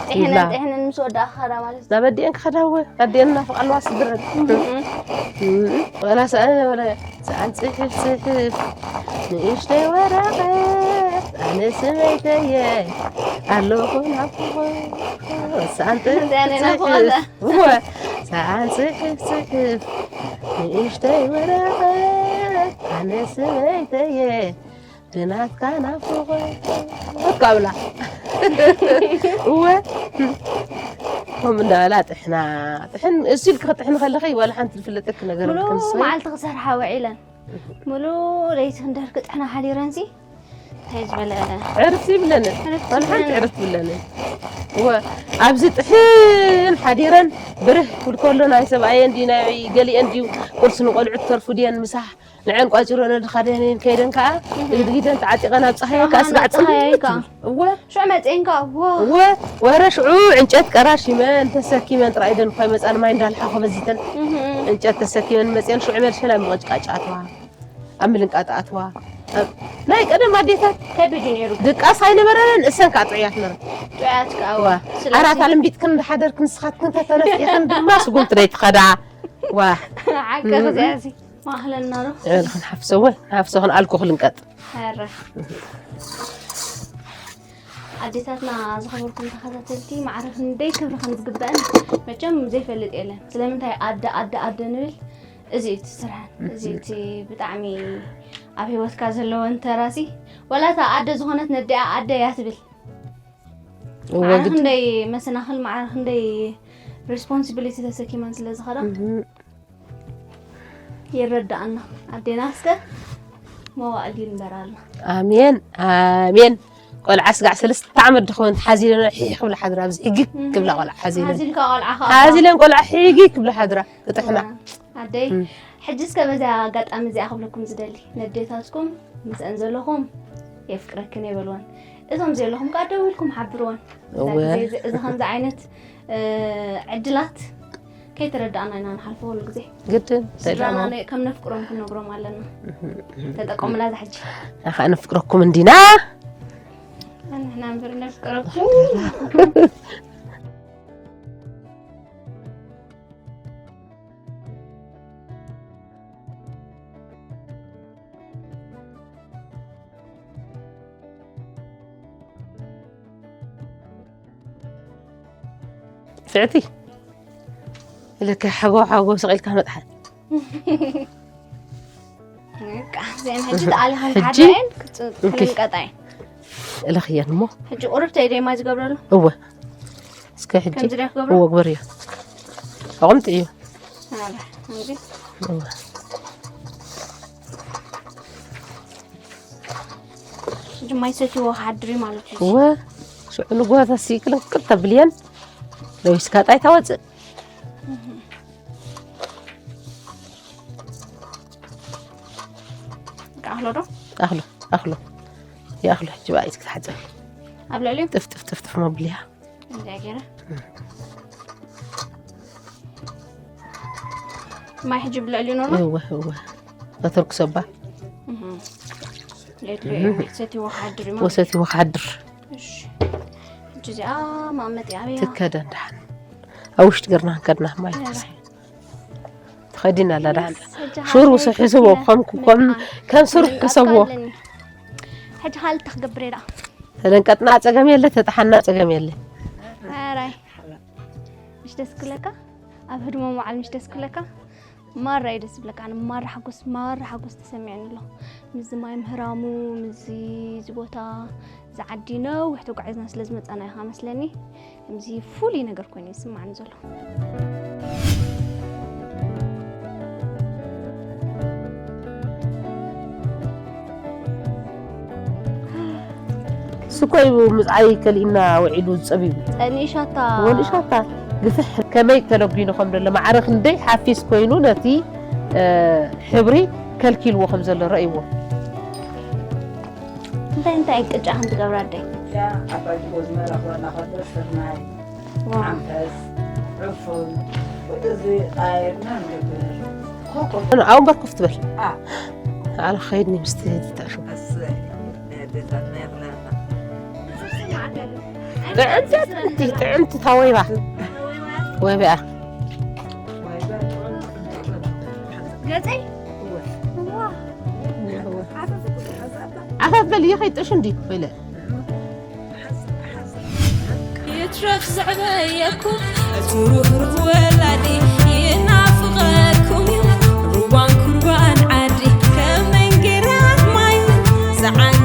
ጥሕንን ይብላ። ጥሕንን ምስ ወዳእካ ከዳ ማለት እዩ። ናብ ኣዲአን ክኸዳ እወ፣ ኣዲአን እናፍቓ ኣለዋ ስድረን። እም። እም። ወላ ሰኣን ወላ ሰኣን ጽሕፍ ጽሕፍ ንእሽተይ ወረቐት ኣነ ስመይተየ ኣለኹ ናፍቖት። ሰኣን ጽሕፍ እዚኣ ነና ጽሕፍ። ፍቓዳ። እወ፣ ሰኣን ጽሕፍ ጽሕፍ ንእሽተይ ወረቐት ኣነ ስመይተየ ብናትካ ናፍቖት ካብላ። እወ። ከምኡ እንዳበላ ጥሕና፣ ጥሕን፣ እሱ ኢልኪ ክትጥሕኒ ከለኺ ዋላ ሓንቲ ዝፍለጠኪ ነገር ምሉእ የብልክን፣ ንስኺ። መዓልቲ ክሰርሓ ውዒለን። ምሉእ ለይቲ ክንደርክ ጥሕና ሓዲረንሲ። እንታይ ዝበለ ዕረፍቲ ይብለንን። ዕረፍቲ ዋላ ሓንቲ ይብለንን። ዕረፍቲ ይብለንን። እወ፣ ኣብዚ ጥሕን ሓዲረን ብርህ ክብል ከሎ ናይ ሰብኣየን ድዩ ናይ ገሊአን ድዩ ቁርሲ ንቆልዑ ትተርፉ ድየን ምሳሕ ንዐን ቋጺሮ ነድኻ ደኔን ከይደን ከኣ እህ። ኢድ ኢደን ተዓጢቐን ኣብ ጸሃየ ከኣ ኣሃ፣ ስጋዕ ናብ ጸሃየ ጽምት ከኣ። ትብል። እወ። ሽዑ መጺኤን ከኣ፣ ዋ። እወ፣ ወረ ሽዑ ዕንጨት ቀራሽ ሂመን ተሰኪመን ጥራይ ኢደን እኳ ይመጻን ማይ እንዳልሓኹ በዚተን። እህ። ዕንጨት ተሰኪመን መጺኤን ሽዑ መልሸን ኣብ ምቕጭቃጭ ኣትዋ። ኣብ ምልንቃጥ ኣትዋ። ኣብ ናይ ቀደም ኣዴታት ከቢድ እዩ ነይሩ። ድቃስ ኣይነበረንን፣ እሰን ከኣ ጥዑያት ነረን። ጥዑያት ከኣ፣ ዋ። ስለዚ ዓራት ኣልምቢጥክን እንዳሓደርክን ንስኻትክን ተተረፊእክን ድማ ስጉምቲ ደይትኸዳ። ዋ። ሓቂ እም። እዚኣ እዚ ማእኽለና ዶ? እ፣ ክንሓፍሶ እወ፣ ንሓፍሶ ክንኣልኩ ክልንቀጥ። ኧረ። ኣዴታትና ዝኸበርኩም ተኸታተልቲ፣ ማዕረ ክንደይ ክብሪ ከም ዝግበአን መቸም ዘይፈልጥ የለን። ስለምንታይ ኣደ፣ ኣደ፣ ኣደ ንብል? እዚ እዩ እቲ ስርሐን። እዚ እዩ እቲ ብጣዕሚ ኣብ ህይወትካ ዘለወን ተራሲ። ዋላ እታ ኣደ ዝኾነት ነዲኣ ኣደ እያ ትብል። እወ፣ ማዕረ ግድ። ክንደይ መሰናኽል፣ ማዕረ ክንደይ ሬስፖንሲቢሊቲ ተሰኪመን ስለ ዝኸዳ። እህ። ይረዳኣና። ኣዴና እስከ መዋእል ይንበራልና። ኣሜን፣ ኣሜን። ቆልዓ ስጋዕ ሰለስተ ዓመት ድኸውን ሓዚለን ሒሕ ክብላ ሓድራ፣ ኣብዚ ሕጊ ክብላ ቆልዓ ሓዚለን። ሓዚልካ ቆልዓ ከኣ ሓዚለን ቆልዓ ሕጊ ክብላ ሓድራ፣ ክጥሕና። ኣደይ፣ እም። ሕጂ እስከ በዚ ኣጋጣሚ እዚኣ ክብለኩም ዝደሊ፣ ነዴታትኩም ምስአን ዘለኹም የፍቅረክን የበልወን። እቶም ዘለኹም ከኣ ደዊልኩም ሓብርወን። እዛ እወ። ግዜ እዚ፣ እዚ ከምዚ ዓይነት፣ እ፣ ዕድላት ከይተረዳእና ኢና ንሓልፎ ኩሉ ግዜ። ግድን፣ ስድራና ተዳሞ። ነ-፣ ከም ነፍቅሮም ክንነግሮም ኣለና። እህ፣ እህ። ተጠቀሙላ እዛ ሕጂ። ንሕና ነፍቅረኩም እንዲና። ንሕና እምበር ነፍቅረኩም። ፍዕቲ ኢለካ ሓጎ ሓጎ ስቕ ኢልካ መጥሓን። በቃ፣ እዚአን ሕጂ ተኣሊኸን ሕጂ? ተሓዲረን ክጽ-፣ እንኪ። ክልንቀጣ እየን። እለኽየን እሞ። ሕጂ ቁሩብ ተይ ደይ ማይ ዝገብረሉ? እወ። እስከ ሕጂ? ከምዚ ዶ ክገብሮ? እወ፣ ግበርዮ። ኣቐምጥዮ። ኣረ፣ እንጂ። እወ። ሕጂ ማይ ሰትይዎ ክሓድር እዩ ማለት እዩ። እወ። ሽዑ ንጉሆ ተሲ ክልንቅል ተብልየን። ለዊስካ ጣይ ታወፅእ። ኣኽሎ ዶ? ኣኽሎ፣ ኣኽሎ። ይኣኽሎ፣ ሕጂ ብኣይ ክትሓጽብ። ኣብ ልዕሊኡ? ጥፍ፣ ጥፍ፣ ጥፍ፣ ጥፍ መብልያ። እንዲያ ገይረ። ማይ ሕጂ ብልዕሊኡ ኖርማል? እወ፣ እወ። ከተርኩሰባ። እህ። የድልዮ እዩ። ሰትይዎ ክሓድር እዩ ማለት እዩ። ወሰትይዎ ክሓድር። እሺ። ሕጂ እዚኣ መቐመጢ ኣበያ? ትከደን ደሓን። ኣብ ውሽጢ ገርና ክንከድና ማይ ኧረ። ትኸድና። ትኸዲና ኣላ ደሓን። ሕጂ ሹር ሃገር ውሰ ሕዝቦ ኢትዮጵያ ከም፣ ከም፣ መጣ። ከም ሱር ሕሰቦ። ኣትካለኒ። ሕጂ ካልእ እንታይ ክገብር እየ ደኣ? ተደንቀጥና ጸገም የለ፣ ተጠሓና ጸገም የለ። ኣራይ። ምሽ ደስ ክብለካ? ኣብ ህድሞ መዓል ምሽ ደስ ክብለካ? ማራ እዩ ደስ ዝብለካ። ኣነ ማራ ሓጎስ፣ ማራ ሓጎስ ተሰሚዕኒ ኣሎ። ምስዚ ማይ ምህራሙ፣ ምስዚ፣ እዚ ቦታ እዚ ዓዲ ነዊሕ ተጓዒዝና ስለ ዝመጻና ኢኻ መስለኒ፣ ከምዚ ፍሉይ ነገር ኮይኑ ይስማዓኒ ዘሎ። ስኮይ ምጽዓይ ከሊእና ውዒሉ ዝጸቢቡ ጸኒሻታ ወንሻታ ግፍሕ ከመይ ተለጒኑ ከም ዘሎ ማዕረ ክንደይ ሓፊስ ኮይኑ ነቲ ሕብሪ ከልኪልዎ ከም ዘሎ ረእይዎ። እንታይ እንታይ ቅጫ ከም ትገብራ ኣደይ? ኣባጅቦ ዝመረኽበና ከሎ ስርናይ፣ ዓንፈስ፣ ዕፉን፣ እዚ ቃየርና ንገብር። ኮኮ ኣብ ወንበር ኮፍ ትበል። ኣ። ኣለ ኸይድኒ ምስቲ ተኣኽብ። እሰይ፣ ናይ ኣዴታትና ይኽለና። ጥዕምቲ ጥዕምቲ ታወይባ ወይበኣ ገጸይ ዓፋፍ በል ይኸይጥሽ እንዲ ወይለ ይትረፍ ዘዕበየኩም እቲ ርህሩህ ወላዲ ይናፍቐኩም እዩ። ሩባን ኩርባን ዓዲ ከም መንጌራት ማይ ዝዓግ